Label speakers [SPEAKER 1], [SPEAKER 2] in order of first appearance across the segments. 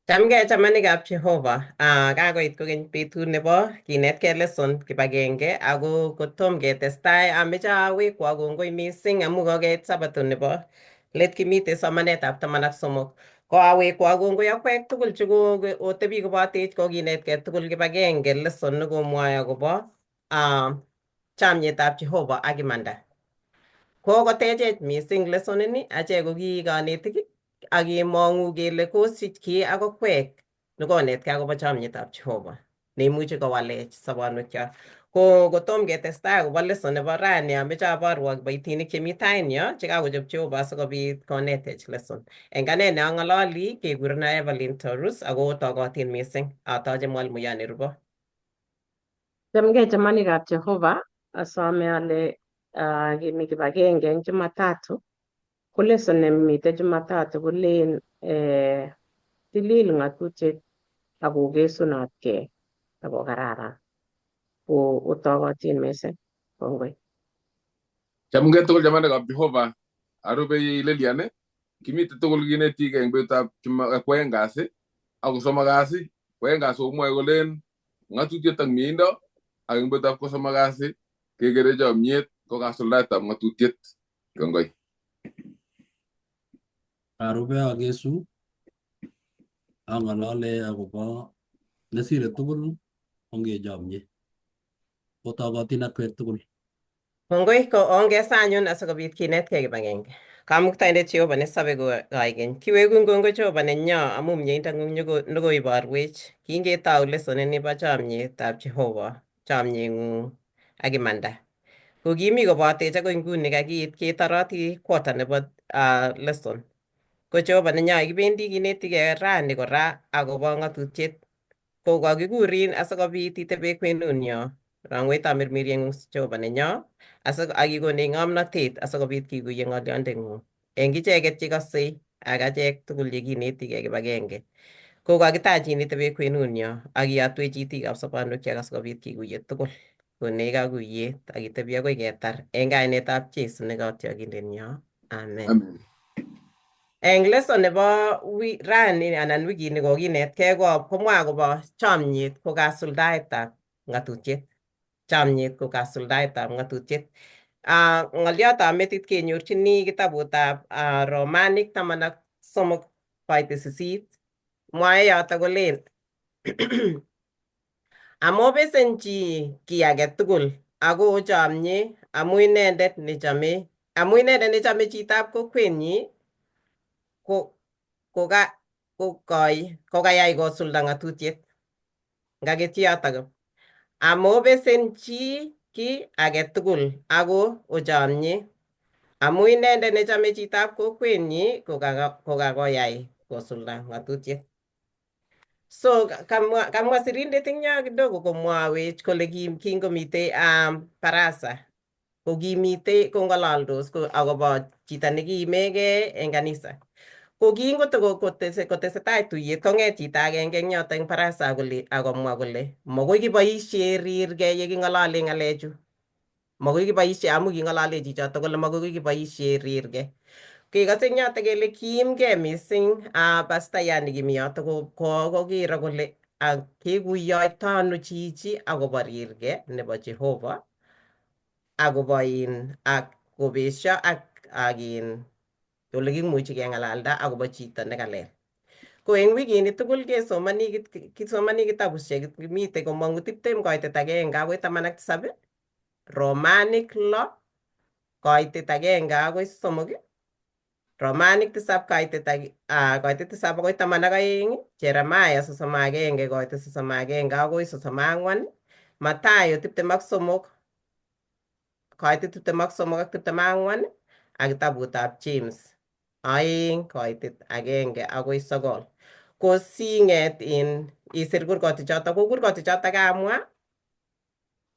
[SPEAKER 1] Chamgei chamanikab Jehova. Kakoit kokeny betut nebo kinetkei lesson kibagenge ako kotom ketestai ameche awekwok kongoi mising amu kokeit sabato nebo let kimitei somanetab 13. Ko awekwok kongoi akwek tugul chekotebi kobatech kokinetkei tugul kibagenge lesson nekomwoe akobo chamnyetab Jehova ak imanda. Kokotechech mising lesson ini achek ko ki konetik ak kemong'u kele kosich ki ak okwek nekonetkei akobo chamnyetab Jehova neimuchi kowalech sobonwekyok. Ko kotom ketestai akobo lesson nebo rani ameche aborwok kiboitinik chemi tain yo chekakochob Jehova asikobit konetech lesson. Eng ane ne ang'ololi kekureno Evelyn Torus ako togotin mising. Atoche mwalimuyot nerubo.
[SPEAKER 2] Chamgei chamanikab Jehova, asome ale kemi kibagenge eng Jumatatu. Ko lesson nemite Jumatatu kolen tilil ng'atutiet ak okesunotkei ak kokararan. Ko otogotin mising. Kongoi.
[SPEAKER 3] Chamgei tugul chamanikab Jehova, arube Lilian, kimite tugul kinetikei eng betutab kwoeng kasi ak kosomok kasi. Kwoeng kasi komwoe kolen ng'atutiet ak mieindo ak eng betutab kosomok kasi kekere chomyet ko kasuldaetab ng'atutiet. Kongoi.
[SPEAKER 4] Arube akesu ang'alale akobo nesire tugul ongechomye. Otogotin akwek tugul.
[SPEAKER 1] Kongoi ko ongesa anyun asikobit kinetkei kibagenge. Kamuktaindet Jehova nesobe koigeny. Kiwekun kongoi Jehova nenyo amu mieindang'ung nekoiborwech. Kingetou lesson ini bo chomyetab Jehova, chomyeng'ung ak imanda. Ko kimi kobotech akoi nguni kakiit ketoroti quarter nebo lesson. Ko Jehova nenyo kibendi kinetigei rani kora akobo ng'atutiet. Ko kakikurin asikobit itebe kwenunyo rangwetab mirmirieng'ung Jehova nenyo ak ikonech ng'omnotet asikobit kikuye ng'olyondeng'ung eng icheket chekosei ak achek tugul chekinetigei kibagenge. Ko kakitachin itebe kwenunyo ak iyotwech itikab sobonwekyok asikobit kikuye tugul. Konech kakuyet ak itebi akoi ketar eng kainetab Jesu ne kotyokindenyo. Amen.
[SPEAKER 3] Amen.
[SPEAKER 1] Eng lesson nebo rani anan wikini kokinetkei ko komwa akobo chomyet ko kasuldaetab ng'atutiet. Chomyet ko kasuldaetab ng'atutiet. Ng'oliotab metit kenyorchini kitabutab Romanik 13:8. Mwae yoto kolen Amobesen chi kiy age tugul ako ochomye amu inendet nechome amu inendet nechome chitab kokwenyi ko koka kokoi kokayai kosulda ng'atutiet. Ngaketyi yotok. Amobesen chi kiy age tugul ako ochomye amu inendet nechome chitab kokwenyi kokakoyai kosulda ng'atutiet. So kamwa sirindet eng yo kidogo komwawech kole kingomitei baraza ko kimitei kong'ololdos ko akobo chito nekiimegei eng kanisa. Ko kotoko kotesetai tuyet kong'et chito agenge eng yoto eng baraza kole akomwa kole makoi kiboisie rirgei yeking'olole ng'alechu. Makoi kiboisie amu king'olole chichoto kole makoi kiboisie rirgei. Kekose eng yoto kele kiimgei mising pastayat nekimi yoto kokiro kole kekuiyoito ano chichi akobo rirgei nebo Jehova akobo in ak kobesio ak in ole kimuchi keng'alalda akobo chito nekalel. Ko eng wikini tugul kesomani kisomani kitabusiek mitei komong'u 20:1 akoi 17, Romanik 6:1 akoi 3, Romanik 7:7 akoi 12, Jeremiah 31:31 akoi 34, Mathayo 23:23 ak 24 ak kitabutab James 2:1 akoi 9. Ko sing'et in isir kurgotichoto ko kurgotichoto kamwa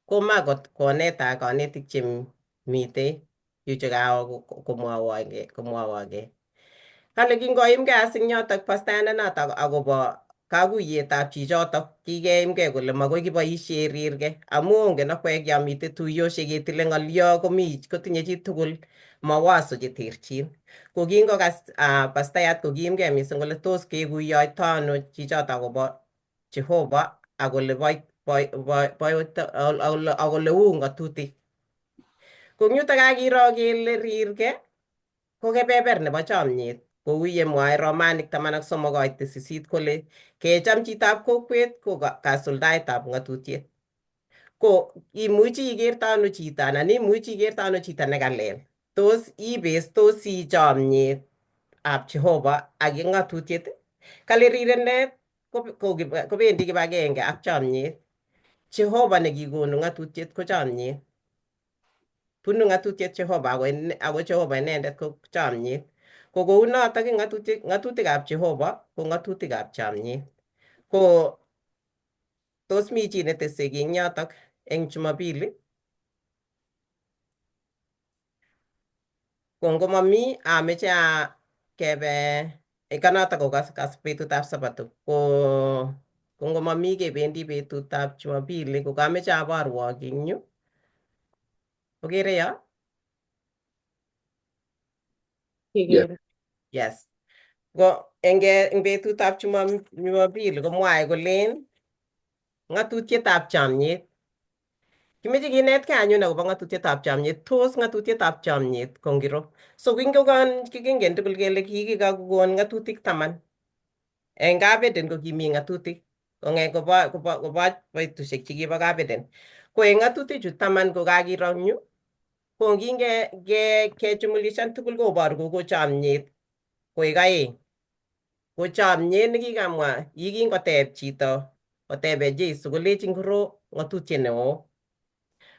[SPEAKER 1] koma koneta konetik chemitei yu chekawa komwowoge. Kale kingoimgei as eng yotok pastayandanotok akobo kakuyetab chichotok kikeimgei kole makoi kiboisie rirgei amu ongen akwek yo mitei tuiyosiek ketile ng'olyo komi kotinye chitugul mawazo cheterchin. Ko kingokas pastayat kokiimgei mising kole tos kekuiyoito ano chichoto akobo Jehova ak ole ak ole uu ng'atutik. Ko eng yutok kakiro kele rirge ko kebeber nebo chomyet kou yemwoe Romanik 13:8 kole kecham chitab kokwet ko kasuldaetab ng'atutiet. Ko imuchi ikerte ano chito anan imuchi ikerte ano chito nekalel? Tos ibestosi chomyet ab Jehova ak ng'atutiet? Kale rirenet kobendi kibagenge ak chomyet. Jehova nekikonu ng'atutiet ko chomyet. Bunu ng'atutiet Jehova ako Jehova inendet ko chomyet. Ko kounotok ng'atutikab Jehova ko ng'atutikab chomyet. Ko tos mi chi netese kiy eng yotok eng Jumapili? Ko ngomami ameche kebe kanotok ko betutab Sabato. Ko ngomami kebendi betutab Jumapili ko kameche aborwok eng yu. Okere yo?
[SPEAKER 2] Kikere.
[SPEAKER 1] Yes. Ko eng betutab Jumapili komwae kolen ng'atutietab chomyet. Kimeche kinetkei anyun akobo ng'atutietab chomyet. Tos ng'atutietab chomyet ko ngiro? So kingen tugul kele kikikakon ng'atutik 10. Eng Kapeden ko kimi ng'atutik kobo betusiek chekibo Kapeden. Ko eng ng'atutik chu 10 ko kakiro eng yu, ko nginge kejumulishan tugul koboru koko chomyet koik aeng. Ko chomyet nekikamwa yekingoteb chito kotebe Jesu kolechi ngiro ng'atutiet neo.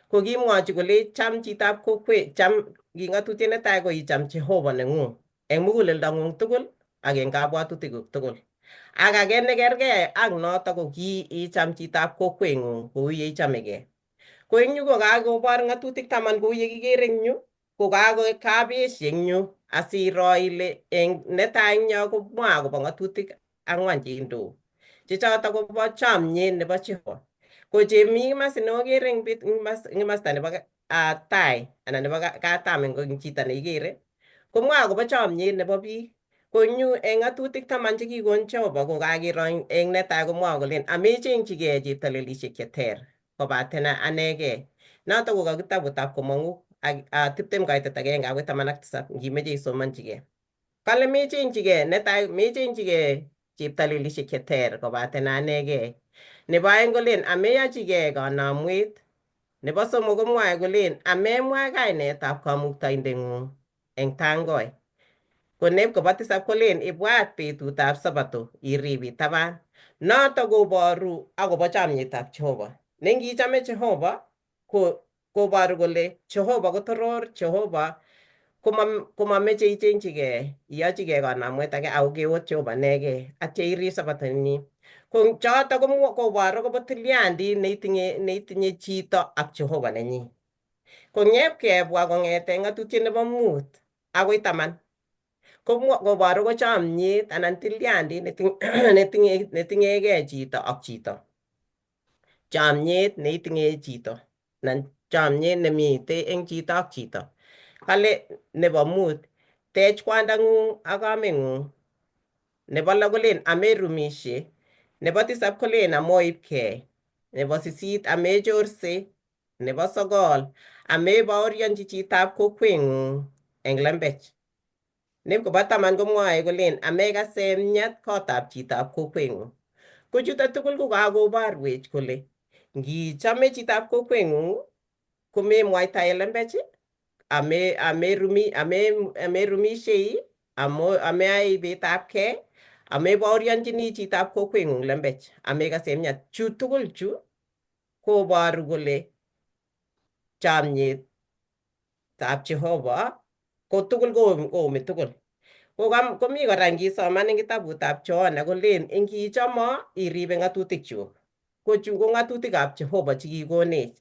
[SPEAKER 1] Ko kimwochi kole cham chitab kokwet, cham ki ng'atutiet netai ko icham Jehova neng'ung eng muguleldang'ung tugul ak eng kabwatutikuk tugul. Ak age nekerkei ak notok ko ki icham chitab kokweng'ung kou ye ichamegei. Ko eng yu ko kakobor ng'atutik 10 kou ye kikere eng yu, ko kabeshi eng yu asiro ile eng netai eng yo komwa akobo ng'atutik 4 cheindou. Chechotok kobo chomyet nebo Jehova. Ko chemi komasi neokere eng komasta nebo tai anan nebo katam eng chito neikere komwa akobo chomyet nebo biik. Ko eng yu eng ng'atutik 10 chekikon Jehova ko kakiro eng netai komwa kolen amechengchigei cheptalelisiek cheter kobaten anegei. Notok ko kitabutab Komong'u ak 20:1 akoi 17 ngimeche isomonchigei. Kale mechengchigei netai mechengchigei cheptalelisiek cheter kobaten anegei. Nebo aeng kolen ameyochigei kanamwet. Nebo somok komwae kolen amemwa kainetab kamuktaindeng'ung eng tangoi. Ko kobo tisab kolen ibwat betutab Sabato irib itaban. Notok koboru akobo chomyetab Jehova. Ne ngichame Jehova ko koboru kole Jehova kotoror, Jehova komameche ichengchigei iyochigei kanamwet age ako kewot Jehova inegei atya irib Sabato ninyi. Ko chotok koboru akobo tilyandit neitinye chito ak Jehova nenyi. Ko ngep kebwa kong'ete ng'atutiet nebo 5 akoi 10 koboru ko chomyet anan tilyandit neting'egei chito ak chito. Chomyet neitinye chito anan chomyet nemitei eng chito ak chito. Kale nebo 5 tech kwandang'ung ak kameng'ung. Nebo 6 kolen amerumishe. Nebo 7 kolen amoibkei. Nebo 8 amechorse. Nebo 9 amebaorionchi chitab kokweng'ung eng lembech. Nebo 10 komwoe kolen amekase miat kotab chitab kokweng'ung. Ko chuto tugul ko kakoborwech kole ngichame chitab kokweng'ung komemwaitae lembech, amerumishei, ameai ibetabkei, amebaorionchini chitab kokweng'ung lembech, amekase miat. Chu tugul chu koboru kole chomyetab Jehova ko tugul koumi tugul. Komi kora ngisoman eng kitabutab Johana kolen ingichomo iribe ng'atutikchuk. Ko chu ko ng'atutikab Jehova chekikonech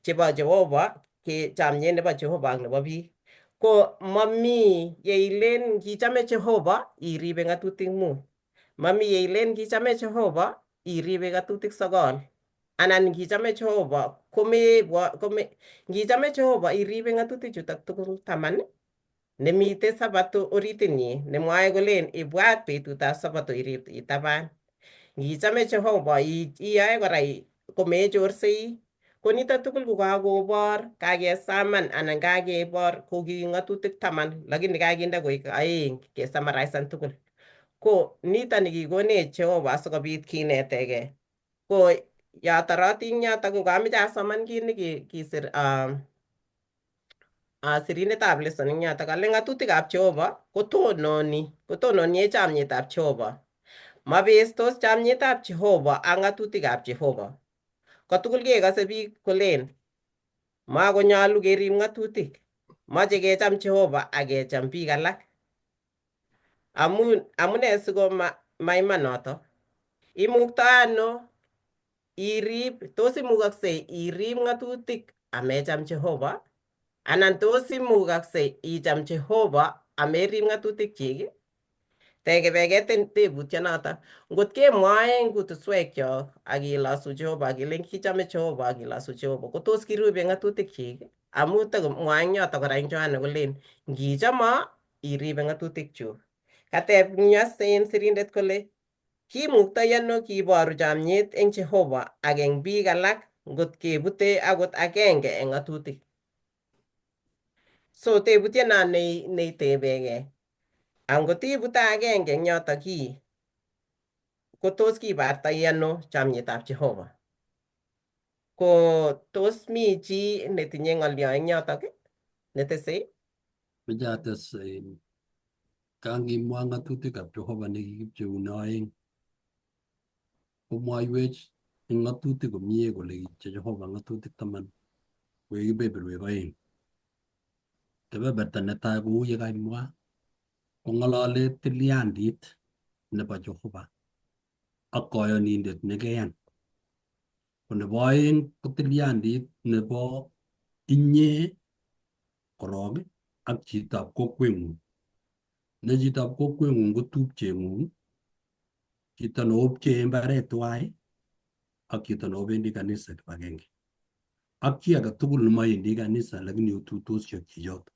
[SPEAKER 1] chebo Jehova, chomyet nebo Jehova ak nebo biik. Ko mami yeilen ngichame Jehova iribe ng'atutik 5. Mami yeilen ngichame Jehova iribe ng'atutik 9. Anan ngichame Jehova ngichame Jehova iribe ng'atutik chutok tugul 10. Nemite sabato oritinyi nemwae kolen ibwat betutab sabato irib itaban. Ngichame Jehova iyoe kora komechorsei. Ko nitok tugul ko kakobor kakesaman anan kakebor ko ki ng'atutik 10 lakini kakinde koik 2 kesamaraisan tugul. Ko niton nikikonech Jehova asikobit kinetegei. Ko yataroti eng yotok ko kameche asoman kit nekikisir sirindetab lesson eng yotok kale ng'atutikab Jehova kotononi kotononie chamnyetab Jehova. Mabestos chamnyetab Jehova ak ng'atutikab Jehova. Kotugul kekose biik kolen makonyolu kerib ng'atutik. Moche kecham Jehova ak kecham biik alak. Amun amune siko maiman notok? Imukto ano irib tos imukoksei irib ng'atutik amecham Jehova? Anan tos imukoksei icham Jehova amerib ng'atutikyik? Tekebeke tebutyonoto. Ngot kemwoe eng kutuswekyok ak kilosu Jehova kilen kichome Jehova ak kilosu Jehova ko tos kirube ng'atutikyik? Amu takomwoe eng yotok kora eng Yohana kolen ngichomo iribe ng'atutikchuk. Kateb en sirindet kole kimuktoi ano kiboru chomyet eng Jehova ak eng biik alak ngot kebute akot agenge eng ng'atutik? So tebutiet no neitebegei. Angot ibute agenge eng yotok kii ko tos kibartai ano chomyetab Jehova? Ko tos mi chi netinye ng'olyo eng yotok netesei?
[SPEAKER 4] Meche ates kangimwa ng'atutikab Jehova nekikipcheune oeng komwoiwech eng ng'atutik komie kole kipche Jehova ng'atutik 10 koek kebeberwek 2. Kebeberta netai kou ye kaimwa kong'olole tilyandit nebo Jehova ak koyonindet nekeyan. Ko nebo 2 ko tilyandit nebo inye korok ak chitab kokweng'ung. Ne chitab kokweng'ung ko tupcheng'ung, chito neopchee mbaret tuwai ak chito neobendi kanisa kibagenge. Ak chi age tugul nemoendi kanisa lakini otuitosi ak chichoto.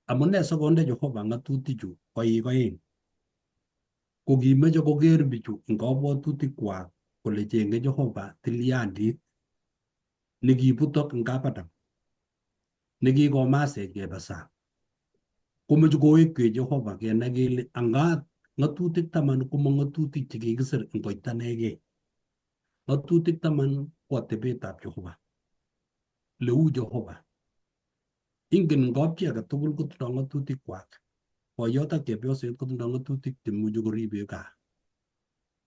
[SPEAKER 4] Amune sikonde Jehova ng'atutichu koik oeng ko kimeche koker bichu eng kabwatutikwak kole chenge Jehova tilyandit nekibutok eng Adam nekikomasech kebe sang. Komeche kowekwech Jehova kenai kele angat ng'atutik 10 komo ng'atutik chekikisir eng koita nekei. Ng'atutik 10 ko atebetab Jehova. Leu Jehova. Ingen ngapchi age tugul kotindoi ng'atutikwak. Boiyot ak chepyoset kotindoi ng'atutik chemuchi koribe gaa.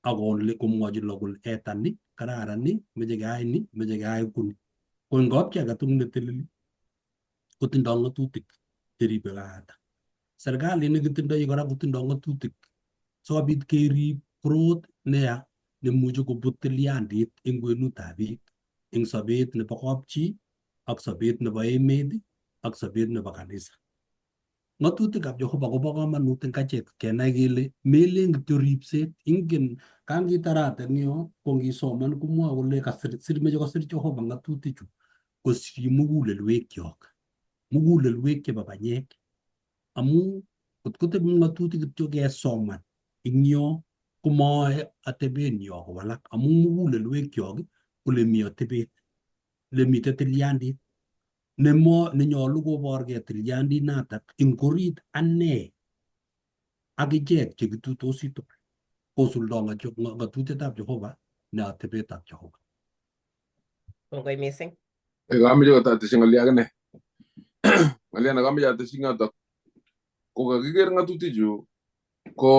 [SPEAKER 4] Ak komwochi lagok kole eta ni, kararan ni, meche keai ni, meche keai kuni. Ko eng kapchi age tugul neteleli kotindoi ng'atutik cheribe gaata. Serikalit nekitindoi kora kotindoi ng'atutik sikobit kerib korot neya nemuchi kobut tilyandit eng kwenutab biik eng sobet nebo kapchi ak sobet nebo emet ak sobet nebo kanisa. Ng'atutikab Jehova kobo komonut eng achek kenai kele melen kityo ripset. Ingen kangitarate eng yo ko ngisoman komwoe kole meche kosir Jehova ng'atutichu kosir mugulelwekyok, mugulelwek chebo banyek. Amu kot kotebi ng'atutik kityo kesoman eng yo komoe atebenyo kowalak amu mugulelwekyok kole mi atebet, le mitei tilyandit nemo nenyolu koborgei tilyandit natak eng orit ane ak ichek chekituitosi tugul kosuldo ng'atutietab Jehova ne atebetab Jehova.
[SPEAKER 1] Kongoi mising.
[SPEAKER 3] Kameche kotatesyi ng'olyo akine. Ng'olyo nekameche atesyi eng yotok ko kakiker ng'atutichu ko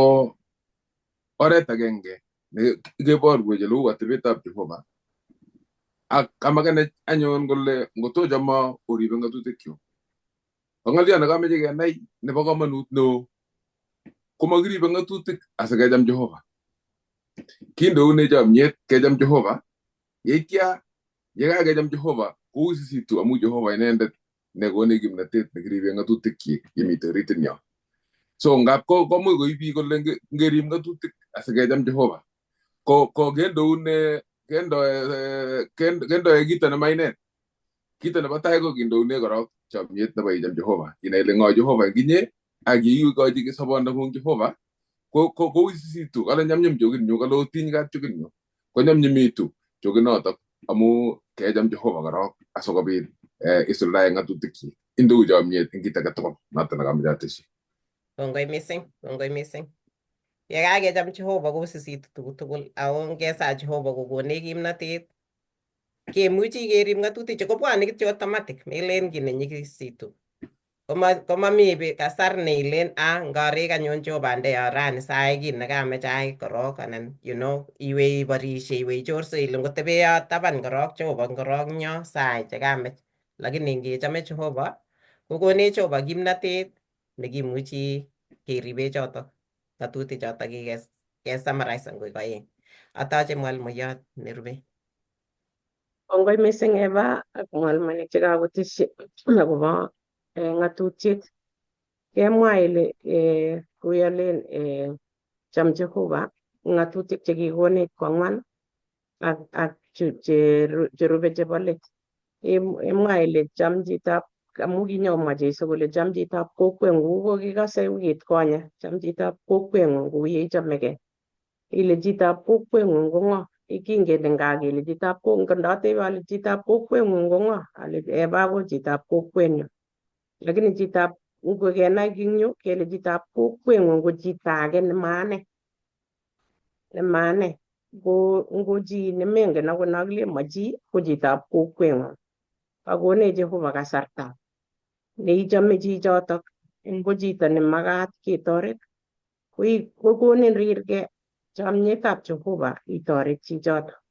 [SPEAKER 3] oret agenge nekeborwech oleu atebetab Jehova ak kamakenech anyun kole ngotochomo oribe ng'atutikyuk. Ko ng'olyo nekameche kenai nebo komonut neo komakiribe ng'atutik asikecham Jehova. Kindoune chomyet kecham Jehova, yeitya yekakecham Jehova kowisisitu amu Jehova inendet nekonech kimnatet nekiribe ng'atutikyik yemitei oritinyo. So ngap komuch koib biik kole ngerib ng'atutik asikecham Jehova. Ko kendoune kendoe kito nema ine. Kito nebo tai ko kindoune korok Chomyet nebo icham Jehova. Inai ile ng'o Jehova eng inye ak yeikochi sobondong'ung Jehova ko kowisisitu kale nyamnyum jokinyu kale otiny kat jokinyu konyamnyumitu jokinotok amu kecham Jehova korok asikobit isuldae ng'atutikyik. Indou chomyet eng kit age tugul noto nekamoche atesyi.
[SPEAKER 1] Kongoi mising, kongoi mising. Ye kakecham Jehova kowisisitu tuguk tugul ako ngesa Jehova kokonech kimnatet kemuchi kerib ng'atutik chu kobwone kityo automatic melen kiy nenyikisitu. Komami kasar neilen a ngorek anyun Jehova ndeyo rani saai kiit nekamach ayai korok anan iwe iborishe iwe ichorse ile ngotebeyo taban korok Jehova korok nyo saai chekamach. Lakini ngechame Jehova kokonech Jehova kimnatet nekimuchi keribe chotok ng'atutik chotok kikesummarize koik oeng. Atoche mwalimuyot nerube.
[SPEAKER 2] Kongoi mising Eva ak mwalimuinik chekakotesyi akobo ng'atutiet. Kemwa ile kuyolen cham Jehova ng'atutik chekikonech ko ang'wan ak cherube chebo let. Imwa ile cham chitab amu kinyomwa Jesu kole cham chitab kokweng'ung ko kikase wikit konye cham chitab kokweng'ung kou ye ichomegei. Ile chitab kokweng'ung ko ng'o? Kingen eng gaa kele chitab ndatebe ale chitab kokweng'ung ko ng'o? Ale Eva ko chitab kokwenyu. Lakini chitab kenai eng yu kele chitab kokweng'ung ko chito age nemaane. Nemaane. Ko ngo chi nemengen akot nakilen ma chi ko chitab kokweng'ung. Kakonech Jehova kasarta neichome chichotok ngo chito nemakat ketoret kokonin rirge chomyetab Jehova itoret chichotok.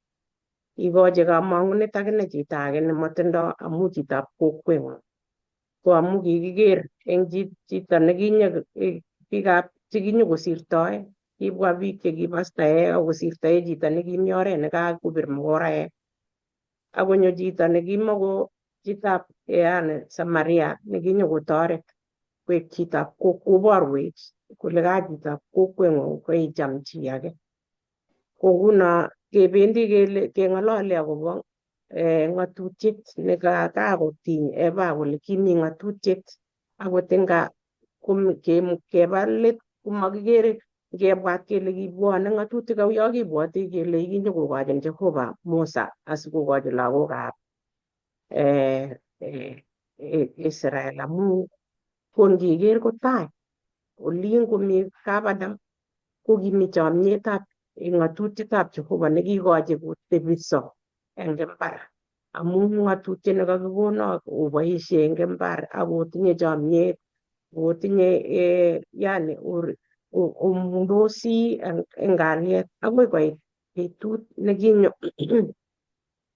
[SPEAKER 2] Ikochi kamong'unet akine chito age nemotindo amu chitab kokweng'ung. Ko amu kikiker eng chito nekinye biikab chekinyokosirtoe kibwa biik chekipastaek akosirtoe chito nekimi oret nekakobir mokoraek. Akonyo chito nekimako chitab yani Samaria nekinyokotoret koek chitab koborwech kole ka chitab kokweng'ung koicham chi age. Ko nguno kebendi kele keng'olole akobo ng'atutiet nekakotiny Eva kole kimi ng'atutiet akot eng gaa keba let komakikere ngebwat kele kibwone ng'atutik auyo kibwoti kele kinyokokochin Jehova Musa asikokochi lagokab Israel amu ko ngiker ko tai olin komi kap Adam ko kimi chomyetab ng'atutietab Jehova nekikochi kotebiso eng imbar amu ng'atutiet nekakikonok oboisie eng imbar ak otinye chomyet otinye yani omundosi eng kalyet akoi koit betut nekinyo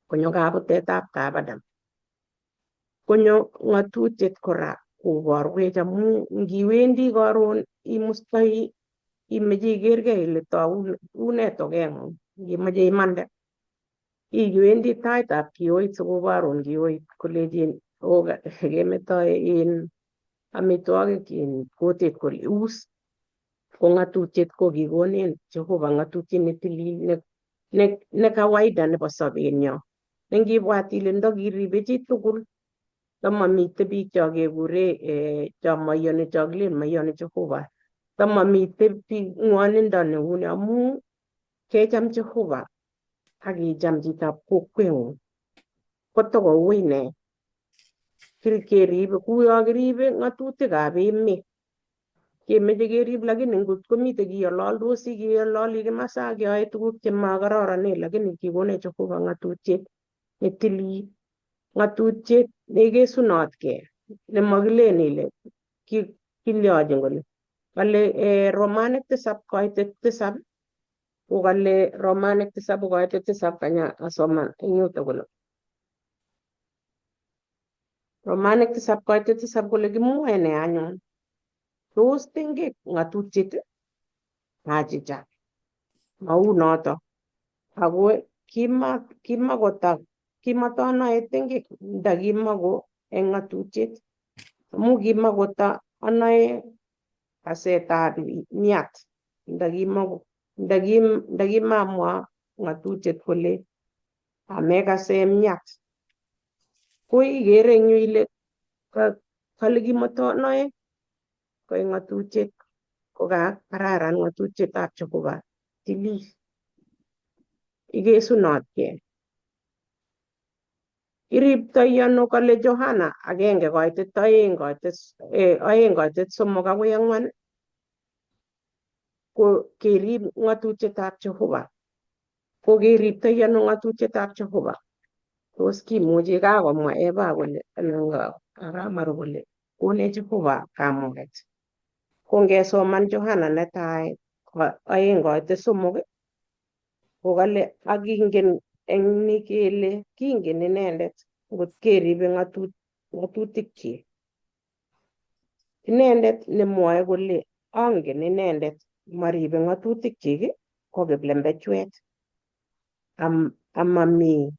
[SPEAKER 2] konyo kabutetab kap Adam. Konyo ng'atutiet kora koborwech amu ngiwendi karon imustoi imeche ikerkei ile une tokeng'ung ngimoche imande iwendi taitab kioit sikoborun kioit kolechin kemetoi in amitwogik in kutit kole us. Ko ng'atutiet ko kikonen Jehova ng'atutiet netilil ne kawaida nebo sobenyo. Nengibwat ile ndokiribe chitugul tamamite biik cho kekure cho maiyoni cho kilen maiyoni Jehova tamamite biik ng'wonindo neuni amu kecham Jehova ak icham chitab kokweng'ung kotokoui ne keribe kuyo kiribe ng'atutikab emet kemeche kerib lakini ngot komite kiyololdosi kiyololi kimasa keyoe tuguk chemakororonen lakini kikonech Jehova ng'atutiet netilil ng'atutiet neikesunotkei nemakilen ile kilyochin kole kale Romanik 7:7 ko kale Romanik 7:7 kanya asoman eng yuto kole Romanik 7:7 kole kimwoe ne anyun tos tengek ng'atutiet achicha mau noto ako kimatanoe tengek nda kimako eng ng'atutiet amu kimakota anoe kasetab miat ndakimamwa ng'atutiet kole amekase miat. Ko ikere eng yu ile Kale kimotanoe koek ng'atutiet ko kararan ng'atutietab Jehova tilil. Ikesunotkei. Iriptoi ano kale Johana agenge koitet oeng koitet oeng koitet somok akoi ang'wan ko kerib ng'atutietab Jehova. Ko keriptoi ano ng'atutietab Jehova? Tos kimuchi kakomwa Eva kole anan Aramaru kole konech Jehova kamuget. Ko ngesoman Johana netai oeng koitet somok ko kale ak kingen eng ni kele kingen inendet ngot keribe ng'atutikyik. Inendet nemwoe kole angen inendet maribe ng'atutikyik ko kiplembechwet amami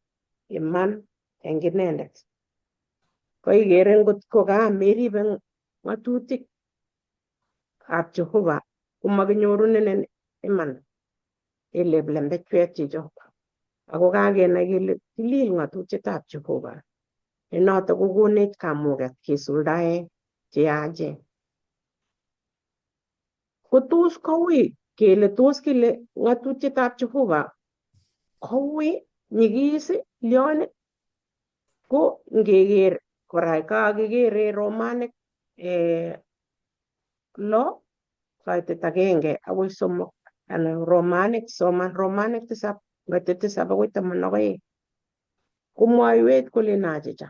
[SPEAKER 2] iman eng inendet. Ko ikere ngot ko kameribe ng'atutik ab Jehova komakinyorunenen iman ile plembechwet chicho. Ako kakenai kele tilil ng'atutietab Jehova. Ne noto kokonech kamuget kesuldae cheyachen. Ko tos koui kele tos kele ng'atutietab Jehova koui nyikis lion ko ngeker kora kakikere Romanik lo kaitet agenge akoi somok anan Romanik soman Romanik tisap kaitet tisap akoi taman ak oeng komwoiwech kole achicha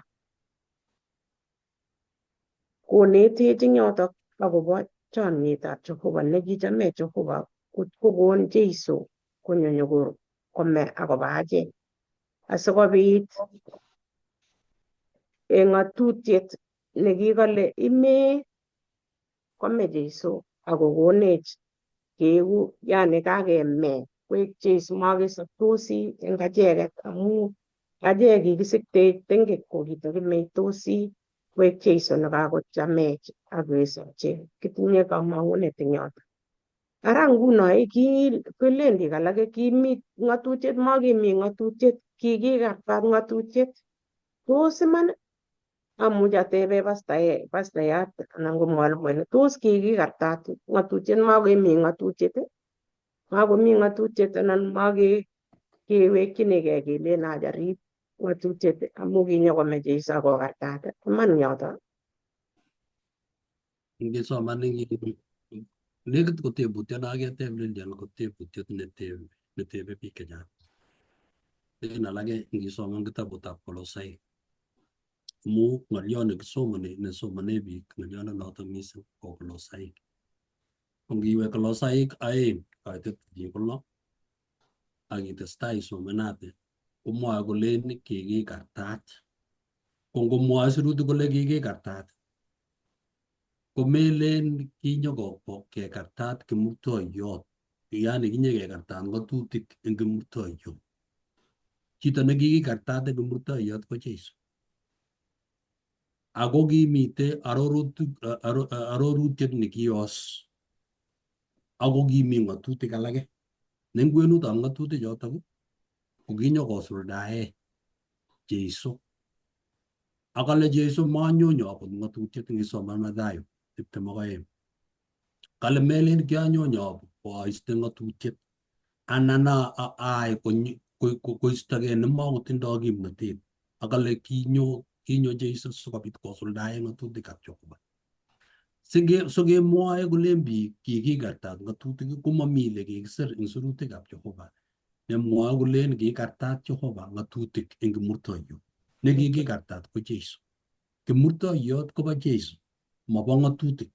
[SPEAKER 2] konetech eng yotok akobo chomietab Jehova nekichamech Jehova kokon Jeiso konyo nyokor kome akobo achek asikobit eng ng'atutiet nekikale imee kome Jeiso akokonech keeku yani kakeme koek Jeiso makesoptosi eng acheket amu achek kikisiktech tengek ko kitakimeitosi koek Jeiso nekakochamech akesopche kitinye kamang'unet eng yotok. Ara nguno kolen biik alake kimi ng'atutiet makimi ng'atutiet kikikartat ng'atutiet tos iman amuch atebe pastayat anan ko mwalimuinik tos kikikartat ng'atutiet makemi ng'atutiet makomi ng'atutiet anan makewekchinigei kelen aja rib ng'atutiet amu kinyokome Jeiso akokartat iman yoto.
[SPEAKER 4] Ngesoman eng nekit ko tebutiet nekaketeb Lilian ko tebutiet netebe biik chechang. En alake ngisoman kitabutab Kolosaik amu ng'oliot nekisomoni nesomone biik ng'oliondonoto mising ko Kolosaik. Ko ngiwe Kolosaik aeng kaitet ko lo ak itestai isomanate komwoe kolen kikikartat. Ko ngomwoe sirutik kole kikikartat komelen kinyokekartat kimurtoiyot yani kinyekekartat ng'atutik eng kimurtoiyot. Chito nekikikartat eng kimurtoiyot ko Jeiso. Ako kimite arorutiet nekiyos ako kimi ng'atutik alake. Ne eng kwenutab ng'atutik chotok ko kinyokosuldae Jeiso. Akale Jeiso manyo nyobut ng'atutiet ngisoman Mathayo 22. Kale melen kianyo nyobut koaiste ng'atutiet anan aai koistogei nemakotindoi kimnatet. Akale kinyo Jeiso sikobit kosuldae ng'atutikab Jehova. So kemwoe kolen biik kikikartat ng'atutik komami ile kikisir eng sirutikab Jehova nemwoe kolen kikartat Jehova ng'atutik eng kimurtoiyot. Nekikikartat ko Jeiso. Kimurtoiyot kobo Jeiso, mobo ng'atutik.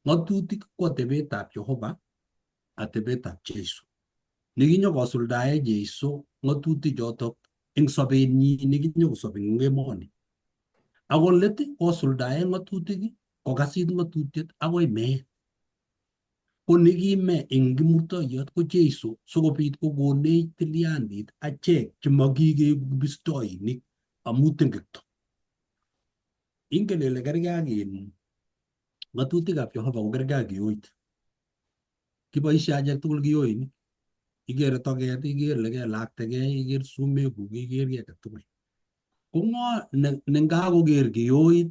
[SPEAKER 4] Ng'atutik ko atebetab Jehova, atebetab Jeiso. Nekinyokosuldae Jeiso ng'atutik chotok eng sobenyi nekinyokosob eng emoni. Ako let kosuldae ng'atutik kokasit ng'atutiet akoi meet. Ko nekime eng kimurtoiyot ko Jeiso sikobit kokonech tilyandit achek chemakikeku kibistoinik amu tengekto. Ingen ile kerkei ak ng'atutikab Jehova ko kerkei ak kioit. Kiboisie achek tugul kioinik. Ikere toket, iker ile kelaktekei, iker sumekuk, iker kiy age tugul. Ko ng'o ne ngakoker kioit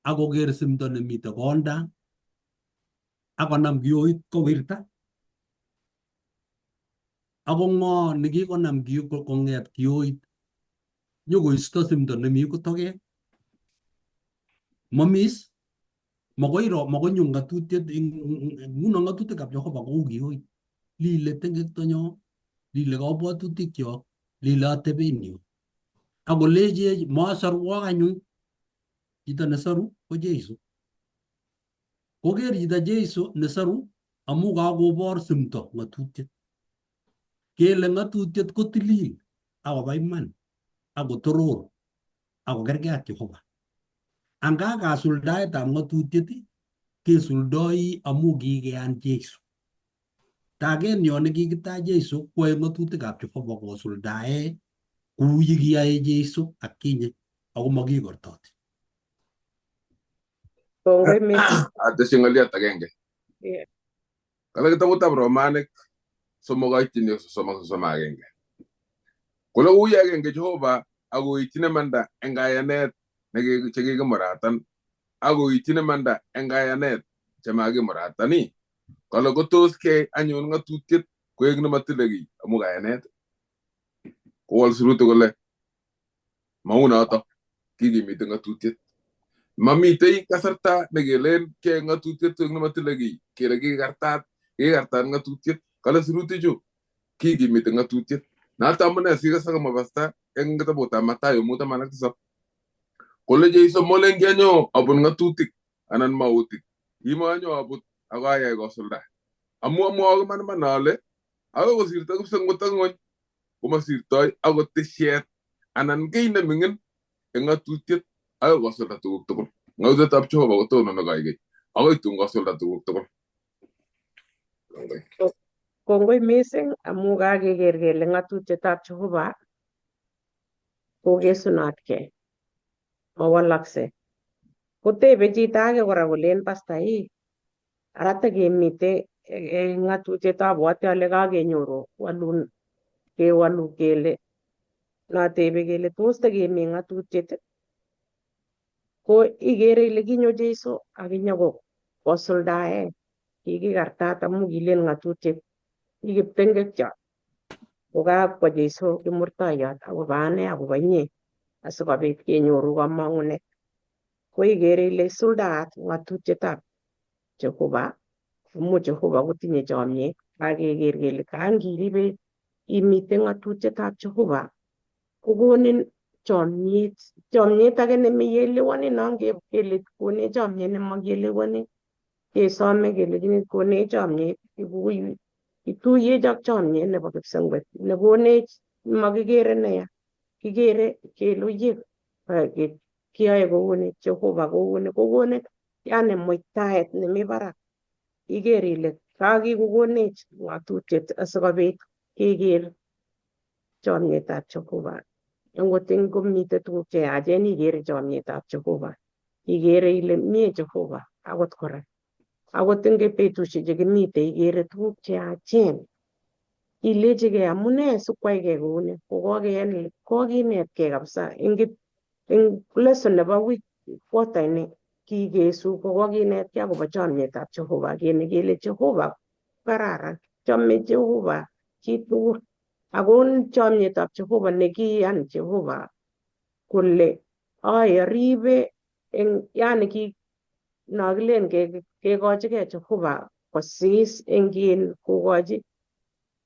[SPEAKER 4] Akoker simto nemite konda akonam kioit kowirta. Ako ng'o nekikonam kong'et kioit nyokoisto simto nemi toket? Momis. Makoi ro makonyo ng'atutiet nguno ng'atutikab Jehova kou kioit. Lile tengektonyo, lile kabwatutikyok, lile atebenyo. Akolechech masorwok anyun. Chito nesoru ko Jesu. Koker chito Jesu nesoru amu kakobor simto ng'atutiet. Kele ng'atutiet ko tilil akobo iman akotoror akokergei ak Jehova. Anga kasuldaetab ng'atutiet kesuldoi amu kikeyan Jesu. Tagenyo nekikitach Jesu kwoe ng'atutikab Jehova kosuldae kou yekiyoe Jesu atkinye ako makikortoti.
[SPEAKER 2] Kongoi mising.
[SPEAKER 3] Atesyi ng'olyot agenge.
[SPEAKER 2] Yeah.
[SPEAKER 3] Kale kitabutab Romanik 3:30-31. Kole ui agenge Jehova akoityin imanda eng kayanet chekikimuratan akoityin imanda eng kayanet chemakimuratani. Kale kotos keyai anyun ng'atutiet koek nematile kiy amu kayanet? Kowol sirutik kole maunoto, kikimiti ng'atutiet. Mamitei kasarta nekelen keyai ng'atutiet koek nematile kiy, kele kikikartat ng'atutiet. Kale sirutichu kikimiti ng'atutiet. Noto amune sikasa pasta eng kitabutab Mathayo 5:17. Kole Jesu molen kianyo abun ng'atutik anan mautik. Kimonyo abut ako ayai kosulda. Amu amwoe iman iman ale akoi kosirto kipsengwet ak ng'wony komasirtoi akot tisiet anan kiy neming'in eng ng'atutiet akoi kosulda tuguk tugul. Ng'atutietab Jehova kotononi koikeny akoi tun kosulda tuguk tugul.
[SPEAKER 2] Kongoi mising amu kakeker kele ng'atutietab Jehova kokesunotkei, mawalaksei. Kotebe chito age kora kolen pasta ii, ara tekemite eng ng'atutiet abwati ale kakenyoru walun kewalu kele notebe kele tos tekemi ng'atutiet ko ikere ile kinyo Jesu ak inyokosuldae kikikartat amu kilen ng'atutiet kikiptengekcho kokakwo Jesu kimurtoiyot akobo ane akobo inye asikobit kenyoru kamang'unet. Ko ikere ile suldaat ng'atutietab Jehova amu Jehova kotinye chomyet. Kakeker kele kangiribe imite ng'atutietab Jehova kokonin chomyet, chomyet age nemeyelewani non kele konech chomyet nemakielewani kesome kelechini konech chomyet ituyech ak chomyet nebo kipsengwet nekonech makikere neya kikere kele uye kiyoe kouni Jehova kouni kokonin yani muitaet nemi barak iker ile kakikokonech ng'atutiet asikobit keker chomyetab Jehova. Angot komite tuguk cheyachen ikere chomyetab Jehova. Ikere ile mie Jehova akot kora. Akot eng betusiek chekimite ikere tuguk cheyachen. Ilechigei amune sikwaikei kouni kokokeyan kokinetkei kabisa eng lesson nebo week quarter ini kikesu kokokinetkei akobo chomyetab Jehova kene kele Jehova kararan chome Jehova chitugul. Ako chomyetab Jehova nekiyan Jehova kole aribe eng yani ki nokilen kekochigei Jehova kosis eng kokochi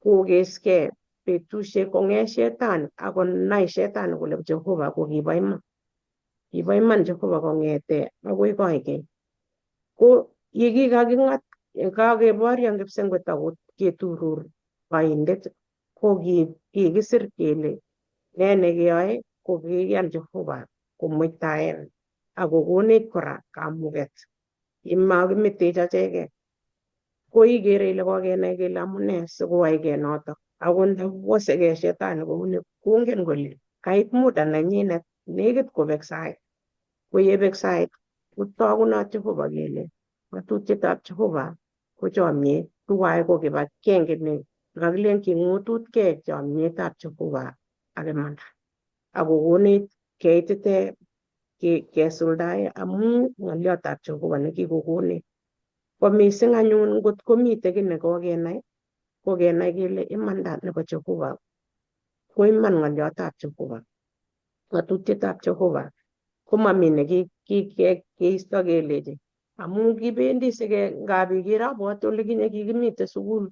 [SPEAKER 2] kokeskei betusiek kong'et shetani akonai shetani kole Jehova ko kibo iman. Kibo iman Jehova kong'ete akoi koikeny. Ko yekikaking'at kakeboryo kipsengwet ako keturur oindet ko kikisir kele ne nekeyoe ko kikiyan Jehova komuitaen akokonech kora kamuket. Imakimetech acheket. Ko ikere ile kokenai kele amune sikowaikei notok. Ako ndawosekei shetani kouni kongen kole kait muda nenyinet nekit kobek sait. Ko yebek sait kotogunot Jehova kele ng'atutietab Jehova ko chomyet tuwai ko kibagenge ne kakilen king'ututkei chomyetab Jehova ak imanda. Akokonech keitite Kesuldae amu ng'oliotab Jehova nekikokonech. Ko mising anyun ngot komite kiy nekokenai, ko kenai kele imanda nebo Jehova ko iman ng'oliotab Jehova, ng'atutietab Jehova komami nekikeisto kelechi amu kibendi sike ngap iker abwati ole kinye kikimite sukul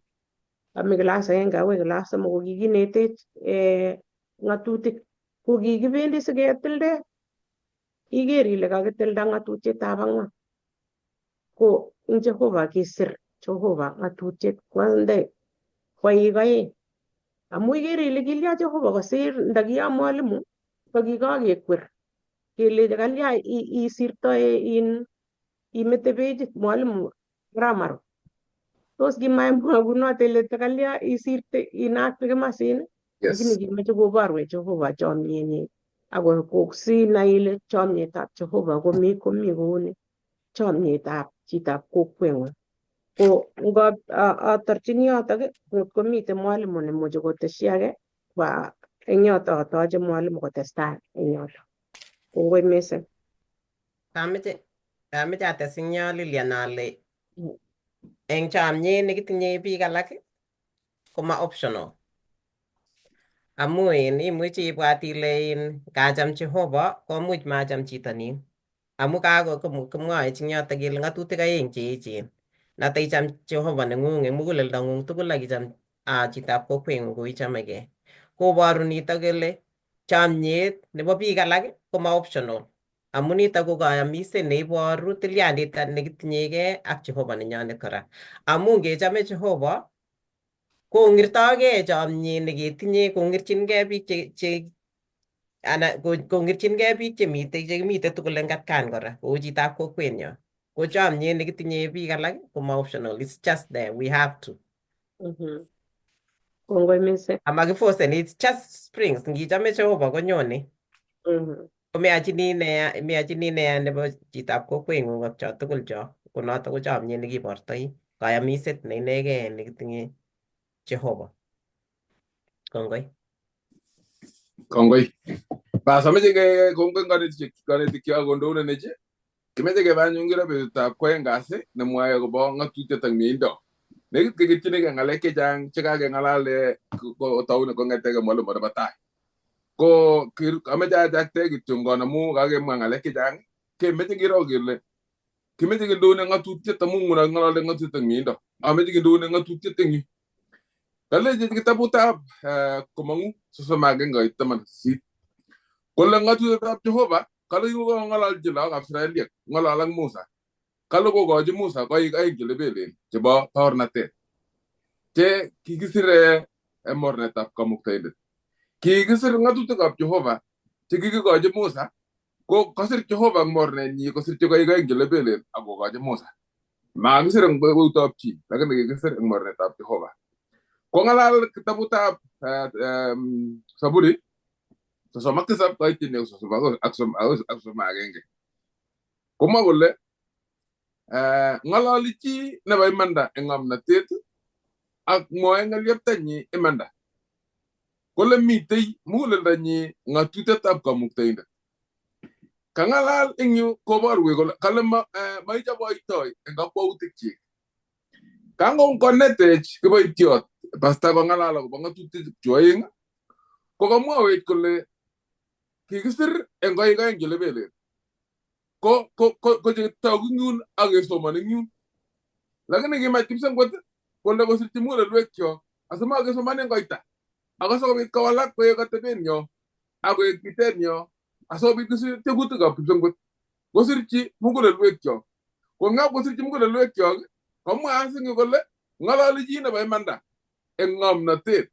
[SPEAKER 2] ami kilas agenge akoi kilas somok ko kikinetech ng'atutik ko kikibendi siketilde iker ile kakitilda ng'atutietab ang'wan ko eng Jehova kisir Jehova ng'atutiet kwande koik oeng amu ikere ile kilya Jehova kosir ndakiya mwalimu ko kikakekwer kelechi kalya isirtoe in imete pechit mwalimu grammar tos kimaimwa kunoto ile kalya isirte inakte kimasin lakini kimeche koborwech Jehova chomyenyi ako sinai ile chomyetab Jehova komi kouni chomyetab chitab kokweng'ung ko ngo atorchini yotok ngot komiten mwalimu nemuche kotesyi age kwa eng yoto atoche mwalimu kotestai eng yoto. Kongoi mising.
[SPEAKER 1] Kameche ates eng yo Lilian ale eng chomyet nekitinye biik alak koma optional. Amu in imuchi ibwat ile in kacham Jehova komuch macham chito nin. Amu kako kimwoe eng yotok kele ng'atutik aeng che echen. Noto icham Jehova neng'ung eng muguleldong'ung tugul ak icham chitab kokweng'ung kou ichamegei. Koboru nitok kele chomyet nebo biik alak koma optional. Amu nitok ko kayamiset neiboru tilyandit nekitinyegei ak Jehova nenyonet kora. Amu ngechame Jehova kong'irtogei chomyet neketinye kong'irchingei biik che ana kong'irchingei biik chemitei chekimite tugul eng atkan kora kou chitab kokwenyo. Ko chomyet nekitinye biik alak koma optional. It's just there. We have to.
[SPEAKER 2] Kongoi mising.
[SPEAKER 1] Amakiforcen, it's just springs. Ngichame Jehova konyone. Komeachini neya, meachini neya nebo chitab kokweng'ung ak cho tugul cho. Ko noto ko chomyet nekibortoi. Kayamiset ne inegei nekitinye Jehova. Kongoi.
[SPEAKER 3] Kongoi. Bas ameche ke kongoi kanetik kyok kondounenech. Kimeche kebe anyun kiro betutab kwoeng kasi nemwoe akobo ng'atutiet ak mieindo. Nekit keketchinigei ng'alek chechang chekakeng'alale kotoune kong'etegei mwalimu nebo tai. Ko ameche achakte kityongon amu kakemwa ng'alek chechang kemeche kiro kele kimeche kindoune ng'atutiet amu nguno king'olole ng'atutiet ak mieindo. Ameche kindoune ng'atutiet eng yu. Kalechi kitabutab Komong'u 31 koit 18. Kole ng'atutietab Jehova kale kikong'ololchi lagokab Israeliek ng'olol ak Musa. Kale kokochi Musa koik aeng che lebelen chebo baornatet che kikisire en mornetab Kamuktaindet. Kikisir ng'atutikab Jehova che kikikochi Musa ko kosir Jehova eng mornenyi kosirchi koik aeng che lebelen ak kokochi Musa. Makisir eng eutab chi lakini kikisir eng mornetab Jehova. Kong'alal kitabutab Saburi 37 koityin 31. Komwa kole ng'ololi chi nebo imanda eng ng'omnotet ak mwoe ng'oliobtonyi imanda. Kole mitei muguleldonyi ng'atutietab Kamuktaindet. Kang'alal eng yu koborwech kole kale maichoboitoi eng kakwautikchik. Kango konetech kiboitiot pasta kong'alal akobo ng'atutik chu oeng ko kamwawech kole kikisir eng koik aeng che lebelen. Ko chetogu eng yun ak kesomoni eng yun. Lakini kimach kipsengwet kole kosirchi mugulelwekyok asimakesomanen koita. Ako asikobit kowalak koek atebenyo ak koek bitenyo asikobit kosir tekutikab kipsengwet. Kosirchi mugulelwekyok. Ko ngap kosirchi mugulelwekyok komwa asingi kole ng'ololi chi nebo imanda eng ng'omnotet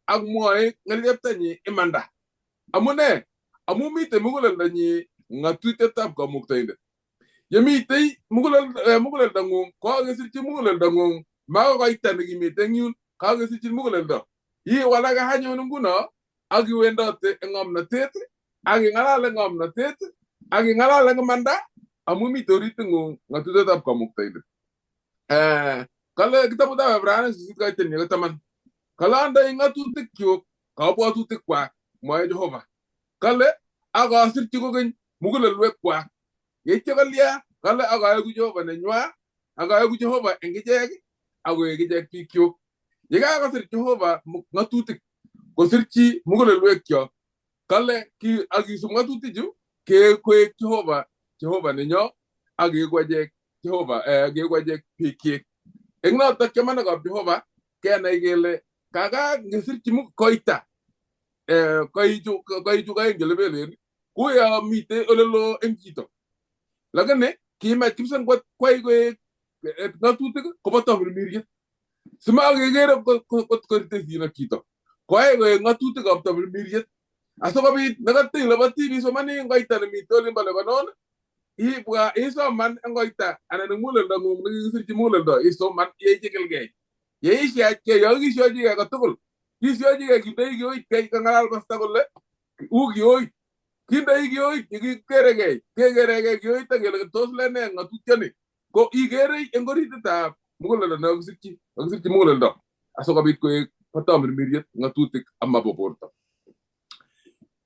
[SPEAKER 3] ak mwoe ng'elyeptanyi imanda. Amune? Amu mitei muguleldonyi ng'atutietab Kamuktaindet. Yemitei muguleldong'ung kokakesirchi muguleldong'ung makokoita nekimite eng yun kakesirchi muguleldo. Iwalake anyun nguno ak iwendote eng ng'omnotet ak ing'alal eng ng'omnotet ak ing'alal eng imanda amu mitei oritung'ung ng'atutietab Kamuktaindet. Kale kitabutab Ibraniek 8 koityin 10. Kale andoi ng'atutikyuk kabwatutikwak mwoe Jehova. Kale ak asirchi kokeny mugulelwekwak. Yeityo kolya kale ak aeku Jehova nenywa ak aeku Jehova eng ichek ak koek ichek biikyuk. Yekakosir Jehova ng'atutik kosirchi mugulelwekyok kale ki akisub ng'atutichu koek Jehova Jehova nenyo ak keeku achek Jehova keeku achek biikyik. Eng notok chamanikab Jehova kenai kele kaka ngesirchi koita koichu koik chelebelen kuyo mitei oleloo eng chito. Lakini kimach kipsengwet kwai koek ng'atutik kobo tamirmiriet. Simakekere kot koritesyin ak chito. Koyai koek ng'atutikab tamirmiriet. Asikobit nekateloboti isomani eng koita nemitei olimbo Lebanon ibwa isoman eng koita anan eng muguleldo ng'ung nekikisirchi muguleldo isoman yeichikilgei. Yeisiachgei yo kisiochigei kotugul kisiochigei kindoi kioit kei kang'alal pasta kole u kioit kindoi kioit yekikeregei kekeregei kioit ak kele tos lene ng'atutioni ko ikerei eng orititab muguleldo nekakisirchi kakisirchi muguleldo asikobit koek bo tamirmiriet ng'atutik amabo borto.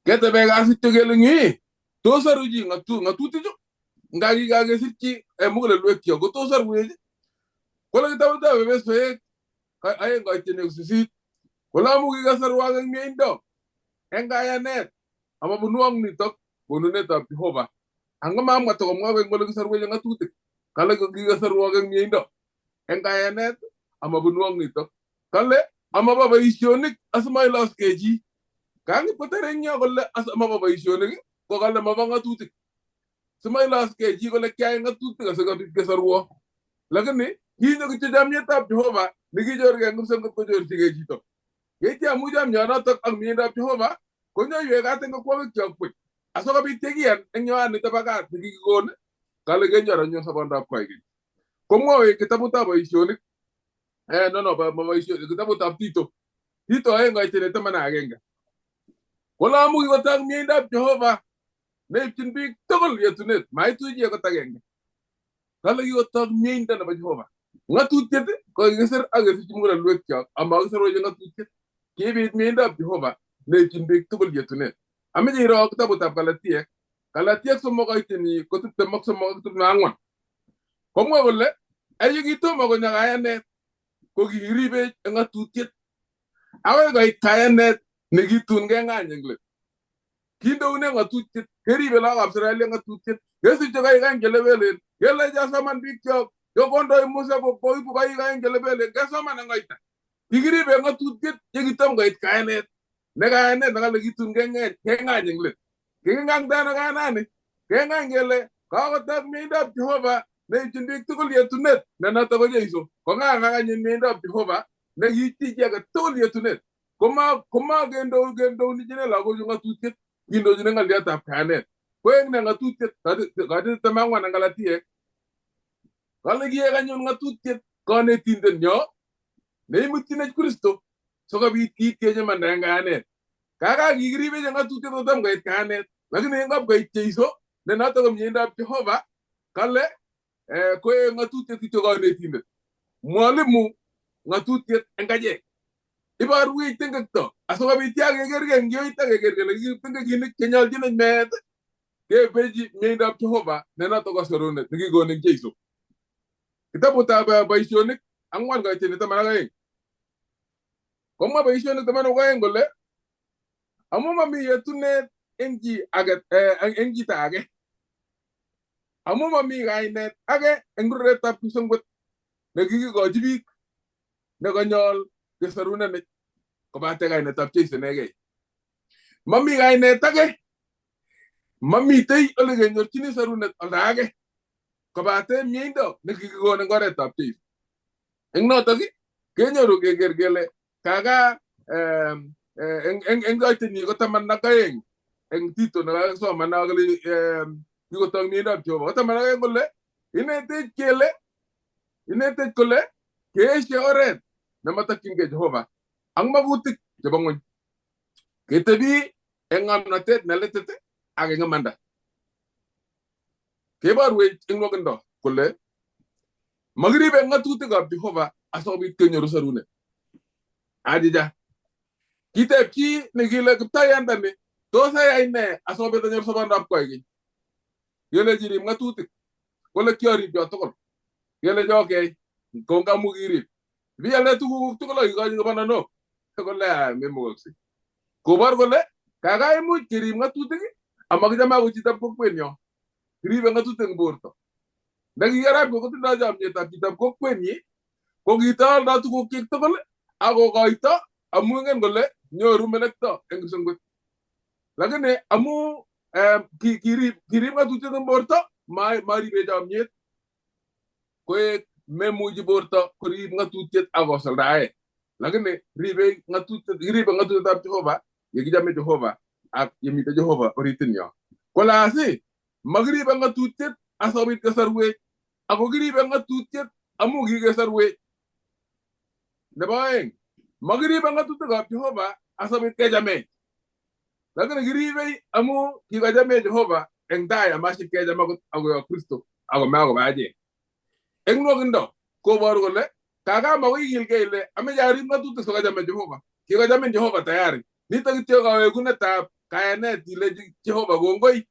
[SPEAKER 3] Ketebe kasit kele ng'i tos aru chi ng'atutichu nga kikakesirchi mugulelwekyok ko tos aruwech kole kitabutab Efesoek 2:8 kole amu kikasarwak eng mieindo eng kayanet amabunwok nitok konunetab Jehova. Angomamwa tokomwa kole kisarwech eng ng'atutik kale kikasarwok eng mieindo eng kayanet amabunwok nitok kale amabo boisionik asimailoskei chi. Kang'it koter eng yo kole amabo boisionik ko kale mabo ng'atutik simailoskei chi kole kiayai ng'atutik asikobit kesarwo. Lakini kinyo kityo chamnyetab Jehova nekichorgei eng kipsengwet kochorchigei chito. Yeityo amu chamnyonotok ak mieindab Jehova konyoiwech kat eng kokwokikyok buch asikobit yekiyan eng yoanito bo kat nekikikon kale kenyor anyun sobondab koikeny. Komwowech kitabutab boisionik kitabutab Tito Tito 2:11 kole amu kikotok mieindab Jehova neipchin biik tugul yetunet maitu chi akot agenge. Kale kikotok mieindo nebo Jehova. Ng'atutiet ko kikisir ak kesirchi mugulelwekyok amakisirwech eng ng'atutiet. Kibit mieindab Jehova neipchin biik tugul yetunet. Ameche iroo kitabutab Galatiek Galatiek 3:23 ak 24. Komwa kole aye kitomo konyo kayanet ko kikiribech eng ng'atutiet akoi koit kayanet nekitun keng'any eng let. Kindoune ng'atutiet keribe lagokab Israel eng ng'atutiet kesipche koik aeng chelebelen kele chasoman biikyok yokondoi Musa koibu koik aeng chelebelen kesoman eng koita. Kikiribe ng'atutiet yekitom koit kayanet ne kayanet nekale kitun keng'any eng let. Kiking'ang'ta ano kayanani? Keng'any kele kakotok mieindab Jehova neipchin biik tugul yetunet ne notok ko Jeiso. Kong'ang'ak anyun mieindab Jehova nekiityi chi age tugul yetunet. Komakendounichine lagochu ng'atutiet kindochine ng'oliotab kayanet. Koek ne ng'atutiet 24 eng Galatiek kale kiek anyun ng'atutiet konetindenyo neimutchinech Kristo sikobit kiityech imanda eng kayanet. Kaka kikiribech eng ng'atutiet kotom koit kayanet lakini engap koit Jeiso ne notok ko mieindab Jehova kale koek ng'atutiet kityo konetindet. Mwalimu ng'atutiet eng achek. Iborwech tengekto asikobit ya kekerkei eng kioit ak keker kele tengekinik chenyolchinech meet kebechi mieindab Jehova ne notok ko sorunet nekikon eng Jeiso. Kitabutab Boisionik 4:12 komwa Boisionik 12 kole amu mami yetunet eng chi age eng chito age amu mami kainet age eng ruretab kipsengwet nekikikochi biik nekanyol kesorunenech kobate kainetab Jeiso inegei. Mami kainet age mamitei ole kenyorchini sorunet olda age kobate mieindo nekikikon eng oretab Jeiso. Eng notok kenyoru keker kele kaka eng koitenyi ko 12 eng Tito nekakisoman kole kikotok mieindab Jehova ko 12 kole inetech kele inetech kole keeshe oret nemotokyingei Jehova ak magutik chebo ng'wony ketebi eng ng'omnotet nelitit ak eng imanda. Keborwech eng nwokindo kole makiribe ng'atutikab Jehova asikobit kenyoru sorunet. Ajija kiteb chi nekile kiptayandani tos ayai nee asikobit anyor sobondab koikeny. Kelechi rib ng'atutik. Kole kiorib cho tugul. Kelechi okay, kongamu kirib. Biale tuguk tugul ak ikochi kibananok. Kole memukakse. Kobor kole kakaimuch kerib ng'atutik amakichame ako chitab kokwenyo. Kiribe ng'atutik eng borto. Nekikarap kotindoi chomyetab chitab kokwenyi ko kitoldoi tugukyik tugul akokoito amu ingen kole nyoru melekto eng kipsengwet. Lakini amu kirib ng'atutiet eng borto maribe chomyet koek memuchi borto korib ng'atutiet akosuldae. Lakini ribe ng'atutiet, kiribe ng'atutietab Jehova yekichame Jehova ak yemite Jehova oritinyo. Kole asi makiribe ng'atutiet asikobit kesorwech ako kiribe ng'atutiet amu kikesorwech. Nebo aeng, makiribe ng'atutikab Jehova asikobit kechamech. Lakini kiribe amu kikachamech Jehova eng tai amaship kecham akot akoyo Kristo akome akobo achek. Eng nwokindo koboru kole kakama koikilgei ile ameche arib ng'atutik sikachame Jehova. Kikochamin Jehova tayari. Nito kityo kawekunetab kayanet ilechi Jehova kongoi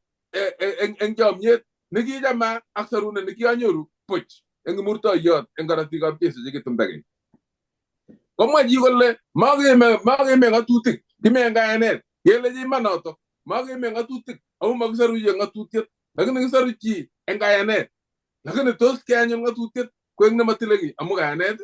[SPEAKER 3] eng chomyet nekichama ak sorunet nekianyoru buch eng kimurtoiyot eng korotikab Jesu chekitumdakei. Komwa chi kole makime ng'atutik, kime eng kayanet. Kelechi iman noto, makime ng'atutik amu makisoru chi eng ng'atutiet, lakini kisoru chi eng kayanet. Lakini tos keanyun ng'atutiet koek nematile kiy amu kayanet?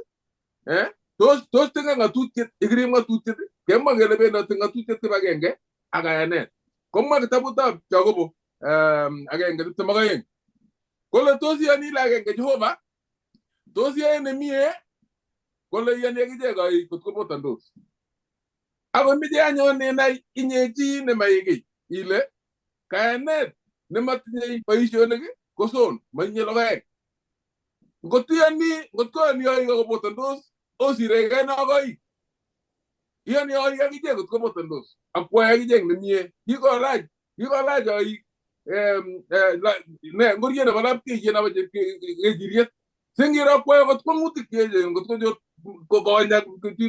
[SPEAKER 3] Tos tinge ng'atutiet, ikirib ng'atutiet, kemwa kele bendoti ng'atutiet kibagenge ak kayanet. Komwa kitabutab Yakobo 1:22 kole tos iyoni ile agenge Jehova, tos iyoe nemie, kole iyoni akichek koik kot kobotandos. Ako imeche anyun inai inye chi nemaikiy ile kayanet nematinye boisionik koson, matinye logoek. Ngot iyoni oik akobotandos, osirekei nokoik. Iyoni oik akichek kot kobotandos, ak kwai akichek nemie. Kikolach oik ne ngoriet nebo lapkeiyet nebo kechiriet. Singiro kwai kot kwang'utik cheechen kot konyor kokonya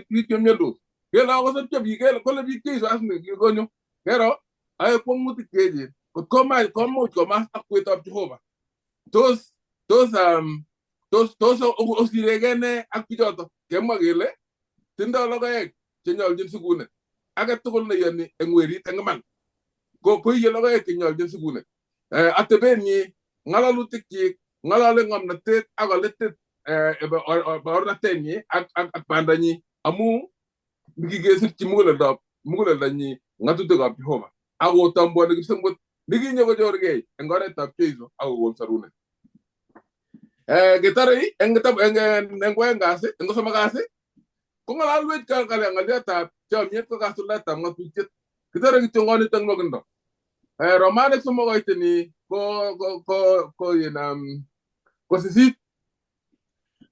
[SPEAKER 3] biik chemiondos. Kele akosopcho biik, kole biik Jesu asni konyo. Kero ae kwang'utik cheechen kot komuch komas akwetab Jehova. Tos osirekei ne ak bichoto? Kemwa kele tindoi logoek chenyoljin sikunet. Age tugul neiyoni eng werit eng iman koiye logoek chenyoljin sikunet. Atebenyi, ng'ololutikyik, ng'olole ng'omnotet ak kolitit baornatenyi ak bandanyi amu nikikesirchi muguleldonyi ng'atutikab Jehova ak kotambuoni kipsengwet nekinyo kochorgei eng oretab Jesu ak kokon sorunet. Ketorei eng kwoeng kasi, eng kosomok kasi, kong'ololwech ng'oliotab chomyet ko kasuldaetab ng'atutiet. Kitore kityo ng'onito eng nwokindo. Romanik 3 koitini ko 8.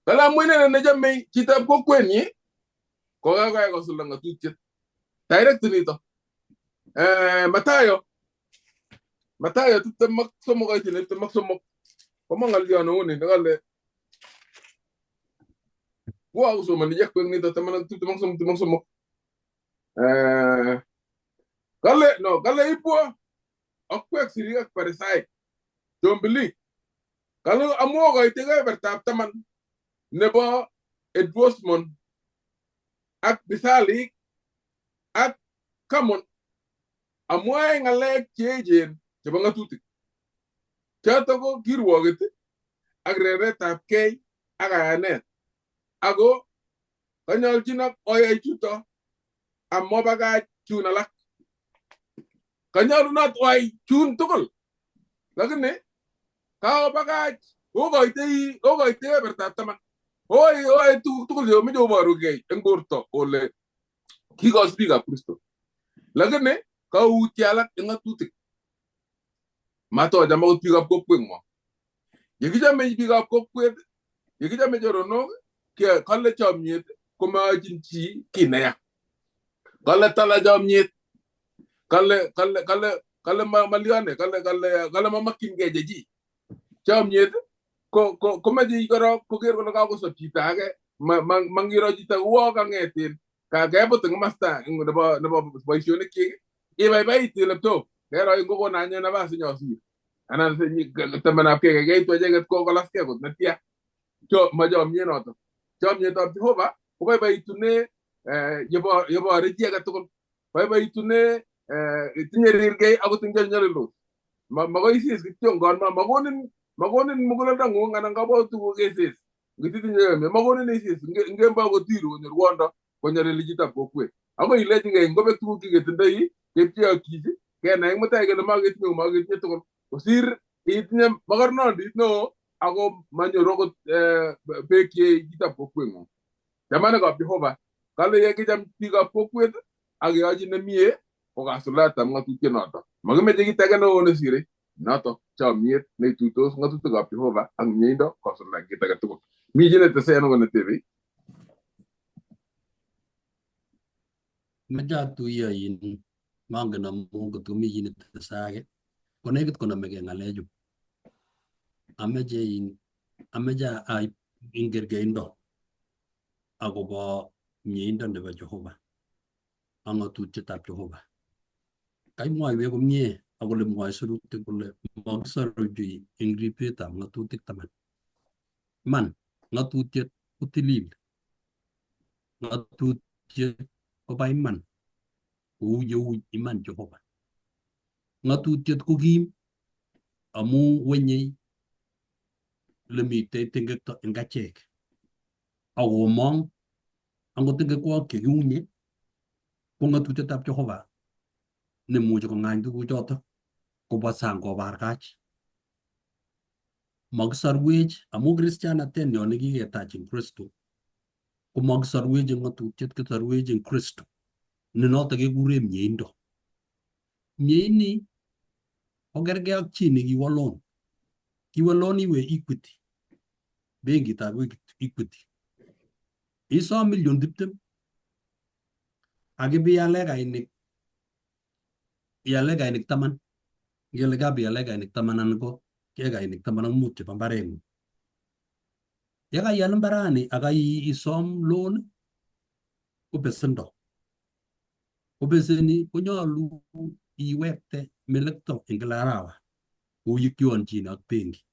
[SPEAKER 3] Kale amu inendet nechomei chitab kokwenyi ko kakoyai kosulda ng'atutiet. Direct nito. Matayo 23 koitini 23 komwa ng'olio neuni nekale kuwakosomoni chekwek nito 23 23. Kale ibwo akwek sirik ak Parisaik chombilik. Kale amu okoite kebebertab 10 nebo Edwosmon ak Bisalik ak Kamon amwae ng'alek cheechen chebo ng'atutik. Choto ko kirwoket ak reretab kei ak kayanet. Ako kanyolchinok oyai chuto amobakach chun alak. Kanyolunot oai chun tugul. Lakini kakobakach okoitei kebebertab 10. Oe tuguk tugul cheomeche oborugei eng borto ole kikosubikab Kristo. Lakini kautye alak eng ng'atutik. Matocham akot biikab kokweng'wong. Yekichame biikab kokwet, yekichame choronok, kale chomyet komayochin chi kiy neya. Kale tala chomyet, kale malione, kale mamakchingei chechi. Chomyet komeche korok koker kole kakosob chito age, mangiro chito uo kang'etin, kebut eng komasta nebo boisionikyik, ibaibait ile pto, kero kokon anyun nafas inyosir. Anan temenapkei keikeitu acheket kokolaskei kot netya. Ma chomyet noto. Chomyetab Jehova koboiboitune yebore chi age tugul. Boiboitune tinye rirgei akot eng chenyolildos. Makoi isis kityo ngon makonin muguleldang'ung anan kabwatutikuk kesis. Ngititinye chomyet makonin isis ngemboi kotiru konyo rwondo konyalili chitab kokwet. Akoi ilechigei ngobek tuguk cheketindoi kepcheakchich kenai eng mutai kele maketinye komaketinye tugul kosir itinye makornondit neo ako manyoru akot beek che chitab kokweng'ung. Chamanikab Jehova, kale ye kicham biikab kokwet ak keyochi nemie ko kasuldaetab ng'atutiet noto. Makimeche kit age neo nesire noto chomyet neituitos ng'atutikab Jehova ak mieindo kosulda kit age tugul. Mi chi netese ano konetebe?
[SPEAKER 4] Meche atuiyo in mangen amu ngot komi chi netese age konekit konomekei ng'alechu. Ameche in ameche aib ing kerkeindo akobo mieindo nebo Jehova ak ng'atutietab Jehova. Kaimwoiwech komie ak ole mwoe sirutik kole makisoru chi eng ribetab ng'atutik taman. Iman, ng'atutiet ko tilil. Ng'atutiet koba iman kou yeu iman Jehova. Ng'atutiet ko kim amu wenyei lemitei tengekto eng achek akomong angot tengekwok chekiunye ko ng'atutietab Jehova nemuchi kong'any tuguchoto kobwa sang kobarkach. Makisorwech amu kristianatet nyo nekiketach eng Kristo ko makisorwech eng ng'atutiet, kisorwech eng Kristo ne noto kekure mieindo. Mieini ko kerkei ak chi nekiwo loan. Kiwo loan iwe Equity, benkitab Equity. Isom 20,000,000 ak ibial ekainik ial ekainik 10. Ngele kabial ekainik 10 anan ko ekainik 15 chebo mbareng'ung. Yekaial mbarani ak isom loan ko besendo. Ko beseni konyolu iwekte melekto eng kila arawa kou yekionchin ak benki.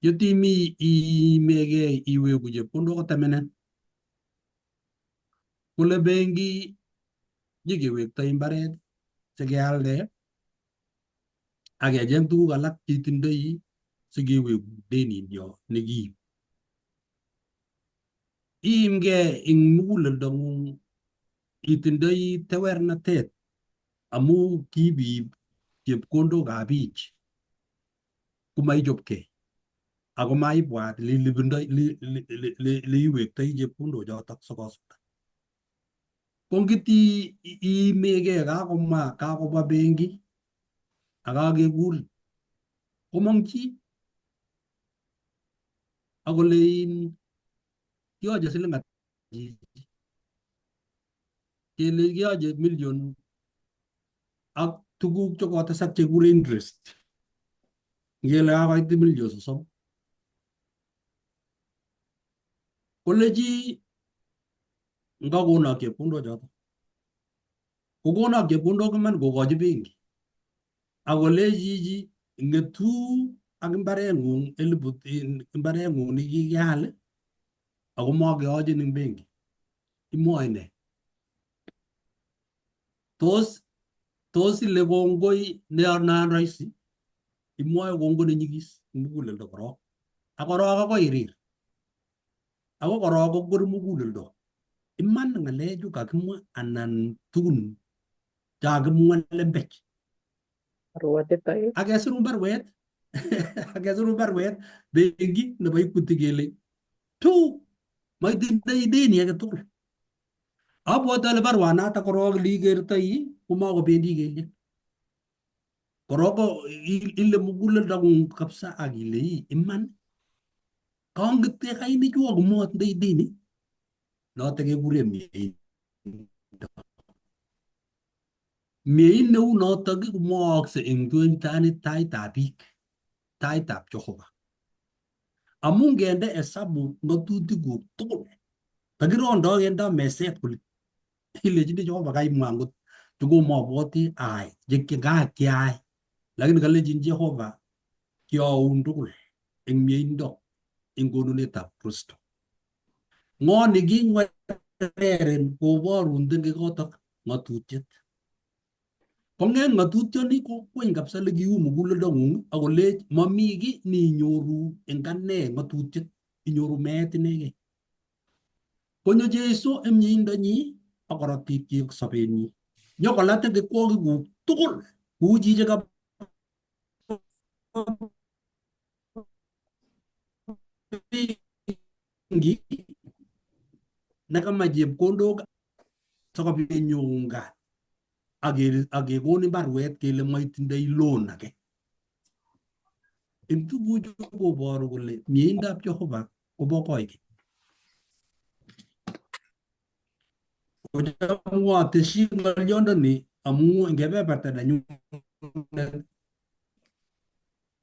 [SPEAKER 4] Yetimi iimegei iweku chepkondok kotemenen. Kole benki nyikewektoi mbaret sikealde ak kecheng tuguk alak cheitindoi sikeweku deninyo nekiib. Iimgei eng muguleldong'ung itindoi tewernatet amu kibiib chepkondokab biich komaichopkei ako maibwat leiwektoi chepkondok chotok sikosulda. Ko ngit iimegei kakomwa kakobwa benki ak kakekur komong chi akolein kiyoche siling ata chichi kele kiyoche million ak tuguk chekotesak chekikure interest ngele kakoit 30,000,000 kole chi ngakonok chepkondok choto kokonok chepkondok iman kokochi benki akolech chichi ng'etu ak mbareng'ung elipu mbareng'ung nekikeal ako makeyochin eng benki imwoe ne? Tos ile kongoi ne rahisi imwoe kongoi nenyikis eng muguleldo korok ak korok akoi irir ako korok kokweri muguleldo iman ng'alechu kakimwa anan tugun chakakimwa lembech.
[SPEAKER 2] Rwotitoi.
[SPEAKER 4] Akesirun baruet akesirun baruet benki nebo Equity kele tu maitindoi deni age tugul. Abwati ale baruanatak korok likertoi komakobendi kelyek. Korok ko ile muguleldong'ung kabisa ak ile ii iman kangete kainichu ako matindoi deni notok kekure mieindo. Mieit neu notok komwookse eng taitab biik, taitab Jehova. Amu ngende hesabu ng'atutikuk tugul takirondoi kendo meset kole ilechini Jehova kaimwa angot chekomabwoti aai chekiayai Lakini kalechin Jehova kiaun tugul eng mieindo eng konunetab Kristo. Ng'o niking'wereren koborun tengikotok ng'atutiet? Kong'et ng'atutyoni kokweny kabisa lekiu muguleldong'ung akolech mami kiy niinyoru eng ane ng'atutiet, inyoru meet inegei. Konyo Jesu eng mieindonyi ak korotikchi ak sobenyi. Nyokolat tengekkwokikuk tugul kou chichi kaba benki nekamach chepkondok sikobit inyoun kat ak kekonin baruet kele maitindoi loan age. Eng tuguchu koboru kole mieindab Jehova kobo koikeny. Kocham ateshi ng'olyondoni amu eng kebeberta nenyunet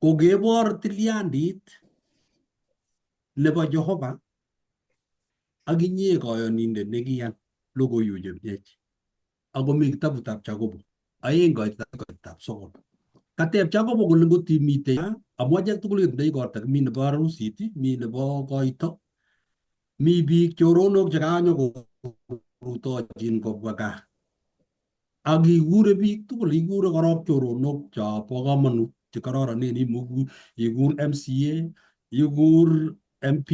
[SPEAKER 4] kokebor tilyandit nebo Jehova ak inye koyonindet nekiyan logoiwek chemiach akomi kitabutab Jakobo aeng koitab sokol. Kateb Jakobo kole ngot imitei amu achek tugul ketindoi igorta mi nebo harusit, mi nebo koito, mi biik choronok che kanyokorutochin kobwa gaa ak ikure biik tugul, ikure korok choronok chobo komonut chekororonen, imuku ikur MCA, ikur MP,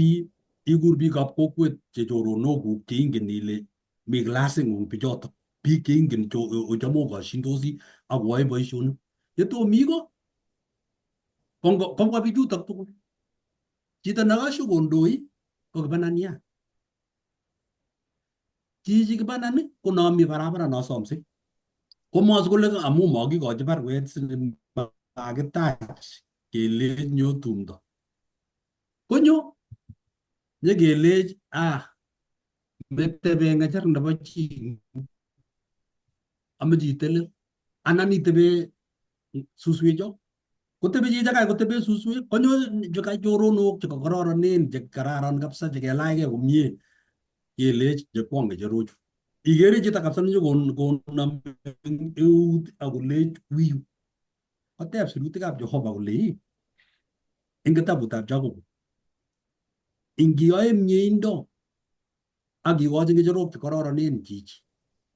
[SPEAKER 4] ikur biikab kokwet che choronokuk cheingen ile mi klasing'ung bichotok, biik cheingen ocham okoshindosi ak oyoe boisionik. Yetom iko kobwa bichutok tugul. Chito nekosho kondoi ko kibananiat. Chichi kibanani ko nomi barabara nosomse. Komos kole amu mokikochi baruet makitach kelech nyo tumdo. Konyo nyekelech ah metebe ng'echer nebo chi ameche itelel anan itebe suswecho kotebi chichakai kotebe suswek konyo chukai choronok chekokororonen chekararan kabisa chekelachkei komie kelech chekwong ng'echerochu ikere chito kabisa nenyokonam eut akolech wiu koteb sirutikab Jehova kole ii eng kitabutab Jakobo ingiyoe mieindo ak ikochi ng'echerok chekororonen chichi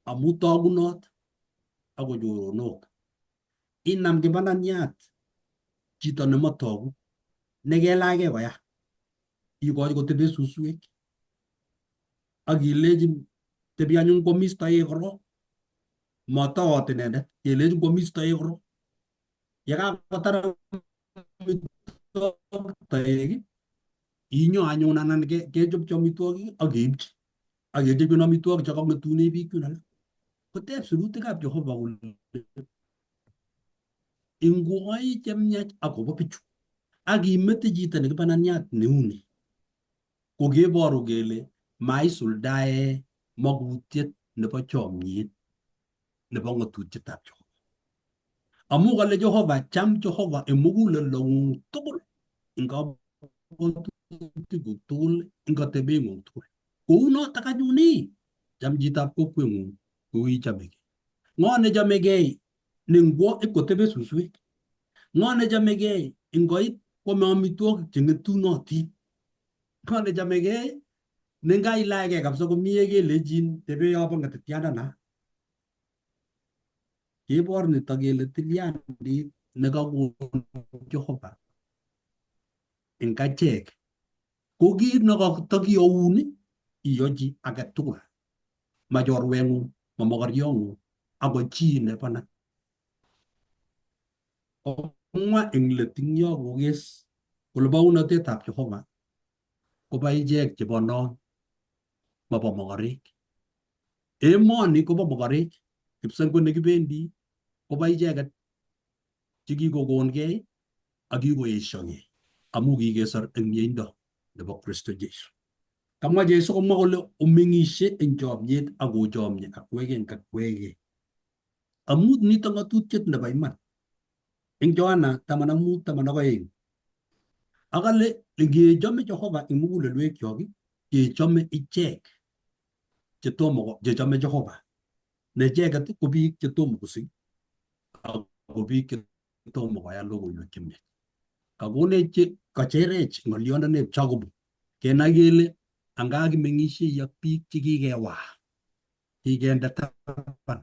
[SPEAKER 4] amu togunot ako choronok inam kibananiat chito nemotogu nekelachkei koya ikochi kotebe suswek ak ilechi tebi anyun kwomis toek korok motoot inendet kelechin kwomis toek korok yekakotar amitwogik toek inyo anyun anan kechopchi amitwogik ak keipchi ak kechopchin amitwogik chekang'etune biik chun alak koteb sirutikab Jehova kole ingwoi chemiach akobo bichu ak imete chito nekibananiat neuni kokeboru kele maisuldae makutiet nebo chomyet nebo ng'atutietab Jehova. Amu kale Jehova, cham Jehova eng muguleldong'ung tugul, eng kabwatutikuk tugul, eng atebeng'ung tugul. Kounotok anyun ii, cham chitab kokweng'ung kou ichamegei. Ng'o nechomegei ne ngwo ipkotebe suswek? Ng'o nechomegei ingoit kwome amitwogik cheng'etunotin? Ng'o nechomegei ne ngailachkei kabisa komie kelechin tebe yobo ng'etetiandana? Kebor nito kele tilyandit nekakon Jehova eng achek ko kit nekatakiyoun iyochi age tugul, ma chorweng'ung, ma mokoryong'ung, ako chi nebanat. Komwa eng let ing yo kokes kole baunatetab Jehova kobo ichek chebo non, mobo mokorek. Emoni kobo mokorek, kipsengwet nekibendi kobo icheket chekikokongei ak kikoesiogei amu kikesor eng mieindo nebo Kristo Jesu. Kamwa Jesu komwa kole omeng'ishe eng chomyet ak ochomye akwege eng akwege. Amu nito ng'atutiet nebo iman. Eng Yohana 15:12 akale ngechome Jehova eng mugulelwekyok kechome ichek chetomo chechome Jehova ne icheket ko biik chetomo kosich ako biik che tomo koyan logoiwek chemiach. Kakonech kacherech ng'olyondoneb Jacobo kenai kele anga kimeng'ishei ak biik chekikewaa, kikende taban.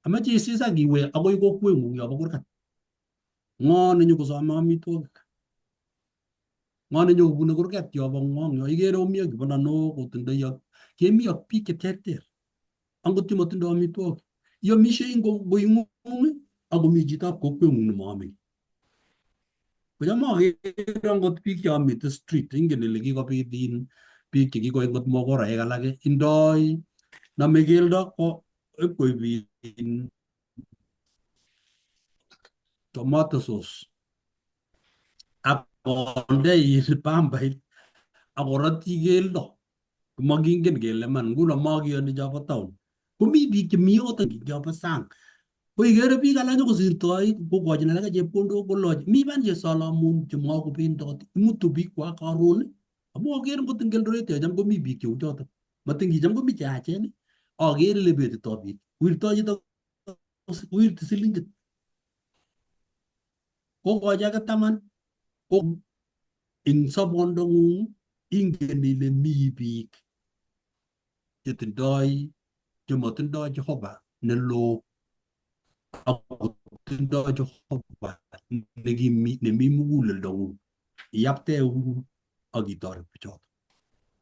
[SPEAKER 4] Amache isis ak iwe akoi kokweng'ung yobo kurgat. Ng'o nenyokosome amitwogik? Ng'o nenyokobune kurget yobo ng'wong yo ikere omi ak kibolanok otindoi ak kemi ak biik cheterter angot chemotindoi amitwogik. Iomishei eng koing'ung akomi chitab kokweng'ung nemoome. Kocham akere angot biik chomiten street, ingen ile kikobit in biik chekikoik ngot mokoraek alak indoi nome keldo ko ipkoib in tomato sauce ak konde in pambait ak korotyi keldo makingen kele man nguno makiyoni chobo town komi biik chemi yoton chobo sang ko ikere biik alak nyokosirtoi kokochin alake chepkondok kolochi mi ban chesolomun chemakobendoti imutu biikwak karon amu akere ngot eng Eldoret yo cham komi biik cheu chotok matin kicham komi cheyachen akere le betitoi biik wirtoi chito wirti silingit kokochi ake taman ko eng sobondong'ung ingen ile mi biik chetindoi chemotindoi Jehova neloo akotindoi Jehova nekimi nemi muguleldong'ung iyapte eung'ung ak itoret bichoto.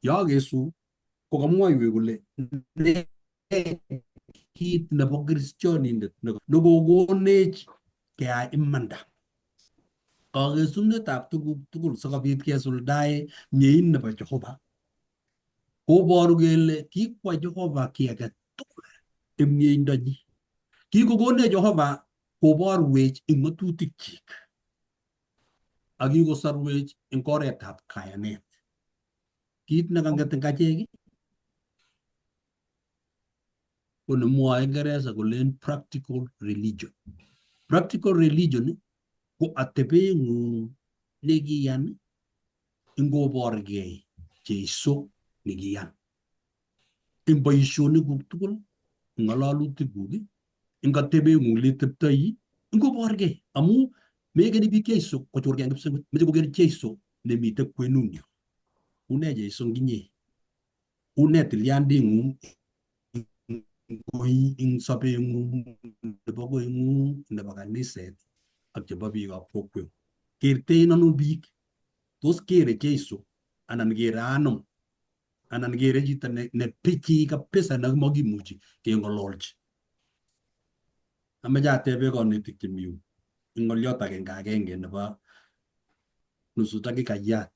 [SPEAKER 4] Yokesu kokamwoiwech kole ne kit nebo kristionindet nekokonech keyai imanda. Kakesunetab tuguk tugul sikobit kesuldae miein nebo Jehova koboru kele kikwa Jehova kiy age tugul eng mieindonyi. Kikokonech Jehova koborwech eng ng'otutikchik ak kikosorwech eng oretab kayanet. Kit nekang'et eng achek ko nemwoe Ingeresa kolen practical religion. Practical religion ko atebeng'ung nekiyan ingoborgei Jeiso nekiyan. Eng boisionikuk tugul, eng ng'alalutikuk, eng atebeng'ung leteptoi, ingoborgei amu mekeni biik Jeiso kochorgei eng kipsengwet, meche koker Jeiso nemite kwenunyo. Une Jeiso eng inye? Une tilyanding'ung eng sobeng'ung nebo koing'ung nebo kaniset ak chebo biikab kokweng'ung. Kerten ano biik? Tos kere Jeiso anan kere anom anan kere chito ne pichii kabisa nemokimuchi keng'ololchi. Ameche atebe konetik chemi yu eng ng'olyot agenge agenge nebo nusu dakikayat.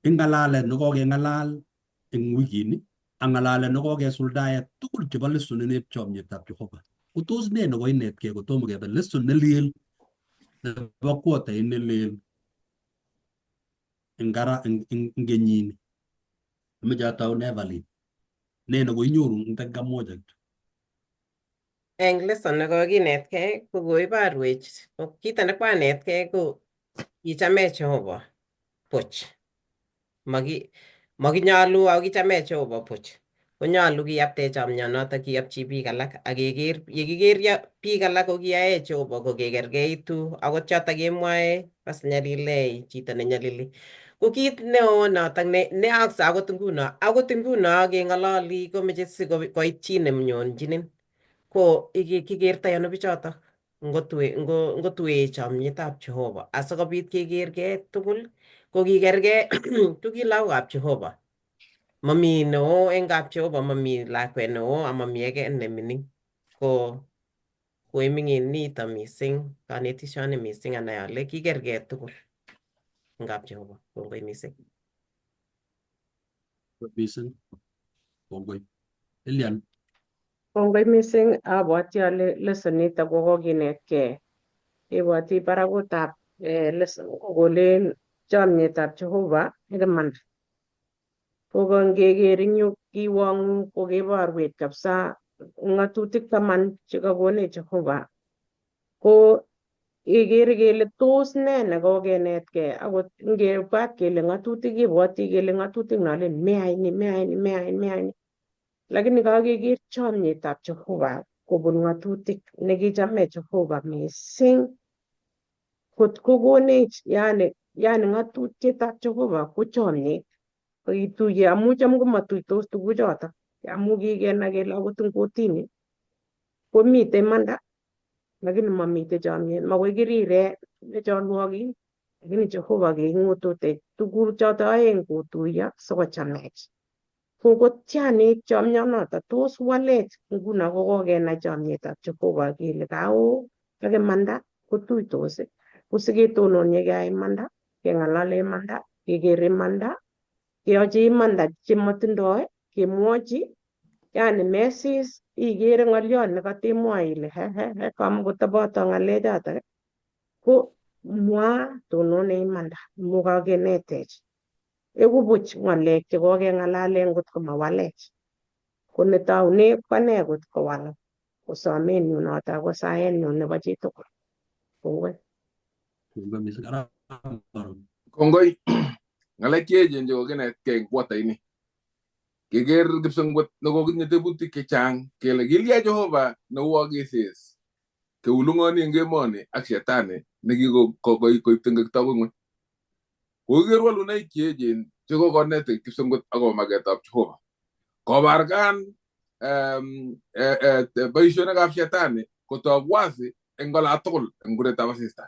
[SPEAKER 4] Eng ng'alalet nekokeng'alal eng wikini ak ng'alalet nekokesuldae tugul chebo lessonineb chomyetab Jehova. Ko tos nee nekoinetkei kotomo kebe lesson nelel nebo quartait nelel eng ara eng kenyini. Ameche ataune Evelyn. Nee nekoinyoru eng dakika moja kityo?
[SPEAKER 1] Eng lesson nekokinetkei ko koiborwech ko kito nekwanetkei ko kichamech Jehova buch. Makinyolu ako kichamech Jehova buch. Konyolu kiyapte chomyonoto kiyopchi biik alak ak keker yekiker biik alak ko kiyaech Jehova ko kekerkeitu akot chotok kemwoe bas nyalilei chito nenyalili. Ko kit neo notok neyaakse akot nguno keng'ololi komeche sikoit chi nemnyonchinin ko kikertoi ano bichotok ngotue chomyetab Jehova asikobit kekerkei tugul ko kikerkei ko ki lagokab Jehova. Mami neo eng kap Jehova, mami lakwet neo amami age nemining. Ko koiming'in nito mising konetishoni mising anai ale kikerkei tugul eng kap Jehova. Kongoi mising.
[SPEAKER 4] Mising. Kongoi. Lilian.
[SPEAKER 2] Kongoi mising, abwati ale lesson nitok ko kokinetkei. Ibwoti barakutab lesson kokolen chomyetab Jehova ak imanda. Ko ngeker eng yu kiwong'u kokeborwech kabisa ng'atutik taman chekakonech Jehova. Ko ikere kele tos nee nekokenetkei akot ngebwat kele ng'atutik kibwoti kele ng'atutik nolen meyai ni meyai ni meyai ni meyai ni lakini kakeker chomyetab Jehova Kobun ng'atutik nekichame Jehova mising kot kokonech yani ng'atutietab Jehova ko chomyet. Kokituye amu cham komatuitos tuguchoto amu kikenai kele akot eng kotini komite imanda lakini mamite chomyet, makoi kirire ne cholwokik lakini Jehova king'utute tuguk choto aeng kotuiyo sikochamech. Ko kotyanit chomyonoto tos walech nguno kokokenai chomyetab Jehova kele kao ak imanda kotuitos kosiketononie imanda, keng'alale imanda, keker imanda, keyochi imanda chemotindoi, kemwochi yani mesis ikere ng'oliot nekatemwoe ile he kamakotoboto ng'alechotok ko mwa tonone imanda amu kakenetech. Eku buch ng'alek chekokeng'alalen ngot komawalech. Ko netoune ko ane kot kowal ko somenyu noto ako saenyu nebo chitugul. Kongoi.
[SPEAKER 4] Kongoi mising. Arap Baron.
[SPEAKER 3] Kongoi. Ng'alek cheechen chekokinetkei eng kwataini. Keker kipsengwet nekokitinye tebutik chechang kele kilya Jehova neuwo keses keulung'oni eng emoni ak shetani nekikoib tengekto akoi ng'weny. Kokiker walunoik cheechen chekokonet kipsengwet akobo maketab Jehova. Kobarkan boisionikab shetani kotok wazi eng olatugul eng kuretab asista.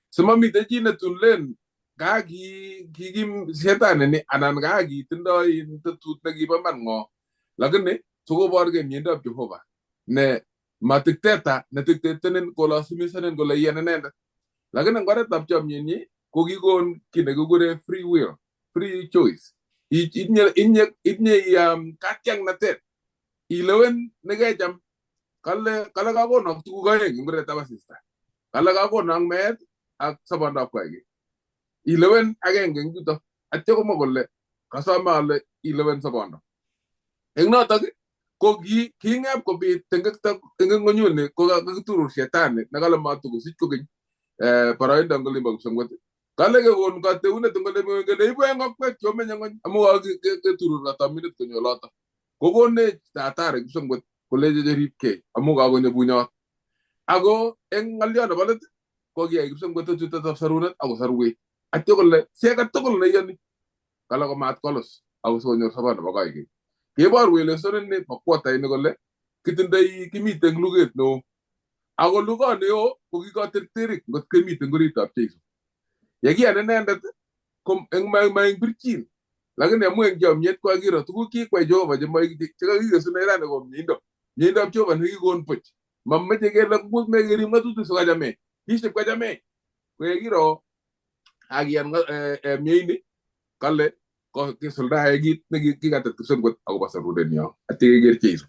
[SPEAKER 3] Simamitei chi netun len ka kikim shetani ni anan ka kitindoi tetut nekibo iman ng'o, lakini sikoborgei miendab Jehova ne matikteta netiktetenin kolasimisanin kole iyan inendet. Lakini eng oretab chomyenyi ko kikon kiy nekikure free will, free choice. Itinye katiaknatet ilewen nekecham. Kale kakonok tuguk aeng eng kuretab asista. Kale kakonok meet ak sobondab koikeny. Ilewen agenge eng chuto. Atya komwa kole kasome ale ilewen sobondo. Eng notok ko king'ep kobit tengekto eng ng'onyuni ko kakiturur shetani nekale matukosich kokeny boroindo eng olimbo kipsengwet. Kale kekon kateunet eng ole kele ibu eng okwek chomenye ng'ony amu keturur katominet konyo oloto. Kokonech hatari kipsengwet kolechech ripkei amu kakonyo bunyot. Ako eng ng'olyo nebo let ko kiyai kipsengwet tetutetab sarunet akosarwech. Atya kole si age tugul neiyoni kale komat kolus ako sikonyor sobon nebo koikeny. Keborwech lesonit ni bo kwataini kole kitindoi kimiten eng luget neo. Ako lugoni oo ko kikoterterik ngot kemiten oritab Jesu. Yekiyan inendet ko eng ma eng birchin lakini amu eng chomyet kokakiro tuguk kikwai Jehova chekakikesunech rani ko mieindo. Mieindoab Jehova nekikon buch. Mameche kele mekerib ng'atutik sikochamech. Kisip kochamech. Ko yekiro akiyan mieini kale kisuldae kit nekikatet kipsengwet akobo sarurenyo atya keker Jesu.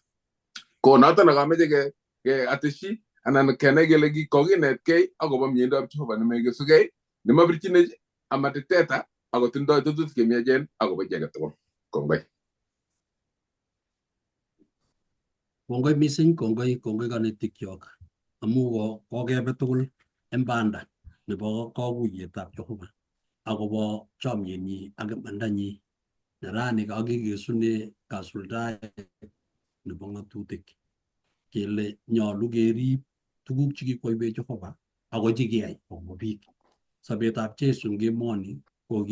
[SPEAKER 3] Ko noto nekameche ke ateshi anan kenai kele kokinetkei akobo mieindoab Jehova nemekesugei nemabirchinech amatikteta akotindoi tetutik chemiachen akobo chi age tugul. Kongoi.
[SPEAKER 4] Kongoi mising, kongoi kongoi kanetikyok amu kokebe tugul eng banda nebo kakuyetab Jehova akobo chomyenyi ak imandanyi nerani kakikesune kasuldaet nebo ng'atutik kele nyolu kerib tuguk chekikwoiwech Jehova ako chekiyai kobwa biik. Sobetab Jesu eng emoni ko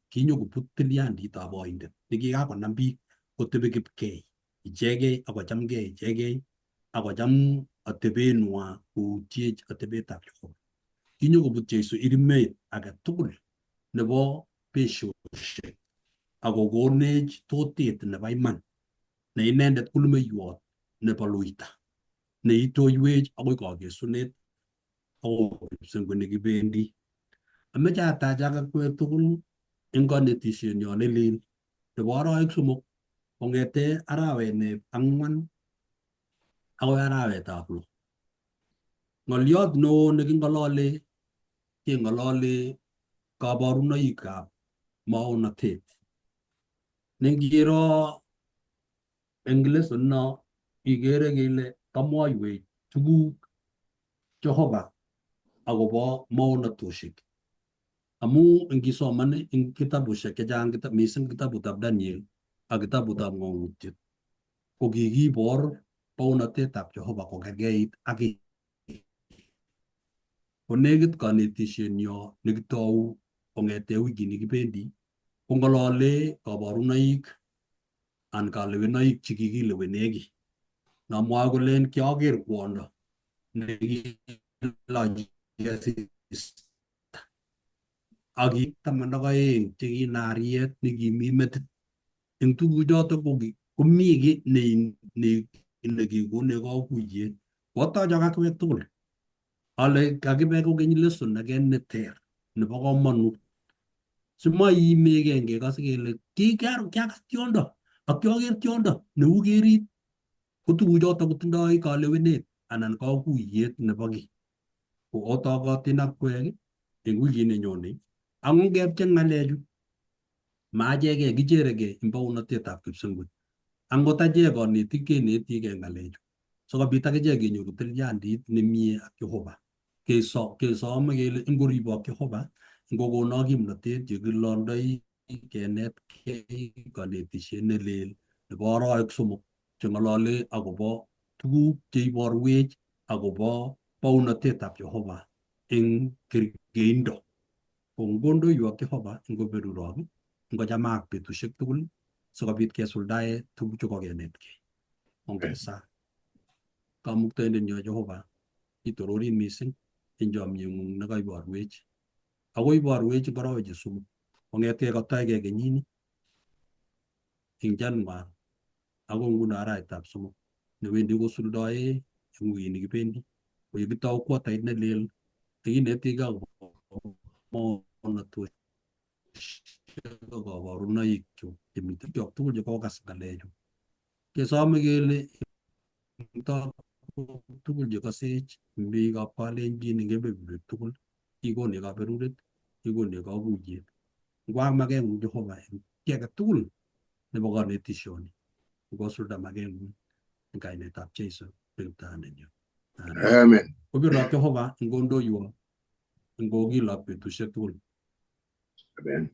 [SPEAKER 4] kinyokobut tilyanditab oindet nekikakonam biik kotebi kipkei ichegei akochamgei ichegei akocham atebenwa koutyech atebetab Jehova. Kinyokobut Jesu irimet age tugul nebo besiosiek akokonech totet nebo iman ne inendet ko lumeiwot nebo luita neitoiwech akoi kakesunet akoi kipsengwet nekibendi. Ameche atach ak akwek tugul eng kanetishenyo nelel nebo arawek 3 kong'ete arawet ne 4 akoi arawetab 6. Ng'oliot neo neking'olole keng'olole kaborunoikab maonatet. Nengiro eng lesson no ikere kele kamwoiwech tuguk Jehova akobo maonatoshek. Amu ngisoman eng kitabushek chechang mising kitabutab Daniel ak kitabutab Ng'ong'utiet ko kikibor Bounotetab Jehova kokerkeit ak konekit konetishenyo nekitou kong'ete wikini kibendi kong'olole kaborunoik an kalewenoik chekikileweneki. Nomwoe kolen kioker kwondo nekilochi asista ak 12 chekinariet nekimi metit. Eng tuguchoto komi kiy nekikonech kakuyet. Kotochok akiwek tugul ale kakibe kokeny lesson age neter nebo komonut. Simoimegei ngekose kele kiakas tiondo ak kioker tiondo neu kerit ko tuguchoto kotindoi kalewenet anan kakuyet nebo kiy. Ko otokotin akwek eng wikit nenyone ako ngepche ng'alechu maachekei kicherekei eng bounotetab kipsengwet. Angot achek konetik kenetikei ng'alechu sikobit akichek kenyoru tilyandit nemie ak Jehova. Kesome kele ngoribok Jehova ngokonok kimnotet yekilondoi kenetkei konetishet nelel nebo arawek 3 cheng'olole akobo tuguk cheiborwech akobo bounotetab Jehova eng kerkeindo. Ko ngondoiwok Jehova ngoberurok ngochamak betusiek tugul sikobit kesuldae tuguk chekokenetkei. Ongesa. Kamuktaindenyo Jehova, kitororin mising eng chomyeng'ung nekaiborwech. Ako iborwech eng arawek 3 kong'etkei kotoigei kenyini eng Januar akoi nguno arawetab 3 newendi kosuldoe eng wikini kibendi. Ko yekitou quartait nelel nekinetikei akobo maonatosiek ak kaborunoik chu chemiten kyok tugul chekokas ng'alechu. Kesome kele tugul chekosech biikab kalenjin eng kebeberwek tugul ikonech kaberuret, ikonech kakuyet. Ngwaak makeng'ung Jehova eng kiy age tugul nebo konetishoni. Ngosulda makeng'ung eng kainetab Jesu Kiptayandenyo.
[SPEAKER 3] Amen.
[SPEAKER 4] Kobirok Jehova ngondoiwo ngokilok betusiek tugul.
[SPEAKER 3] Amen.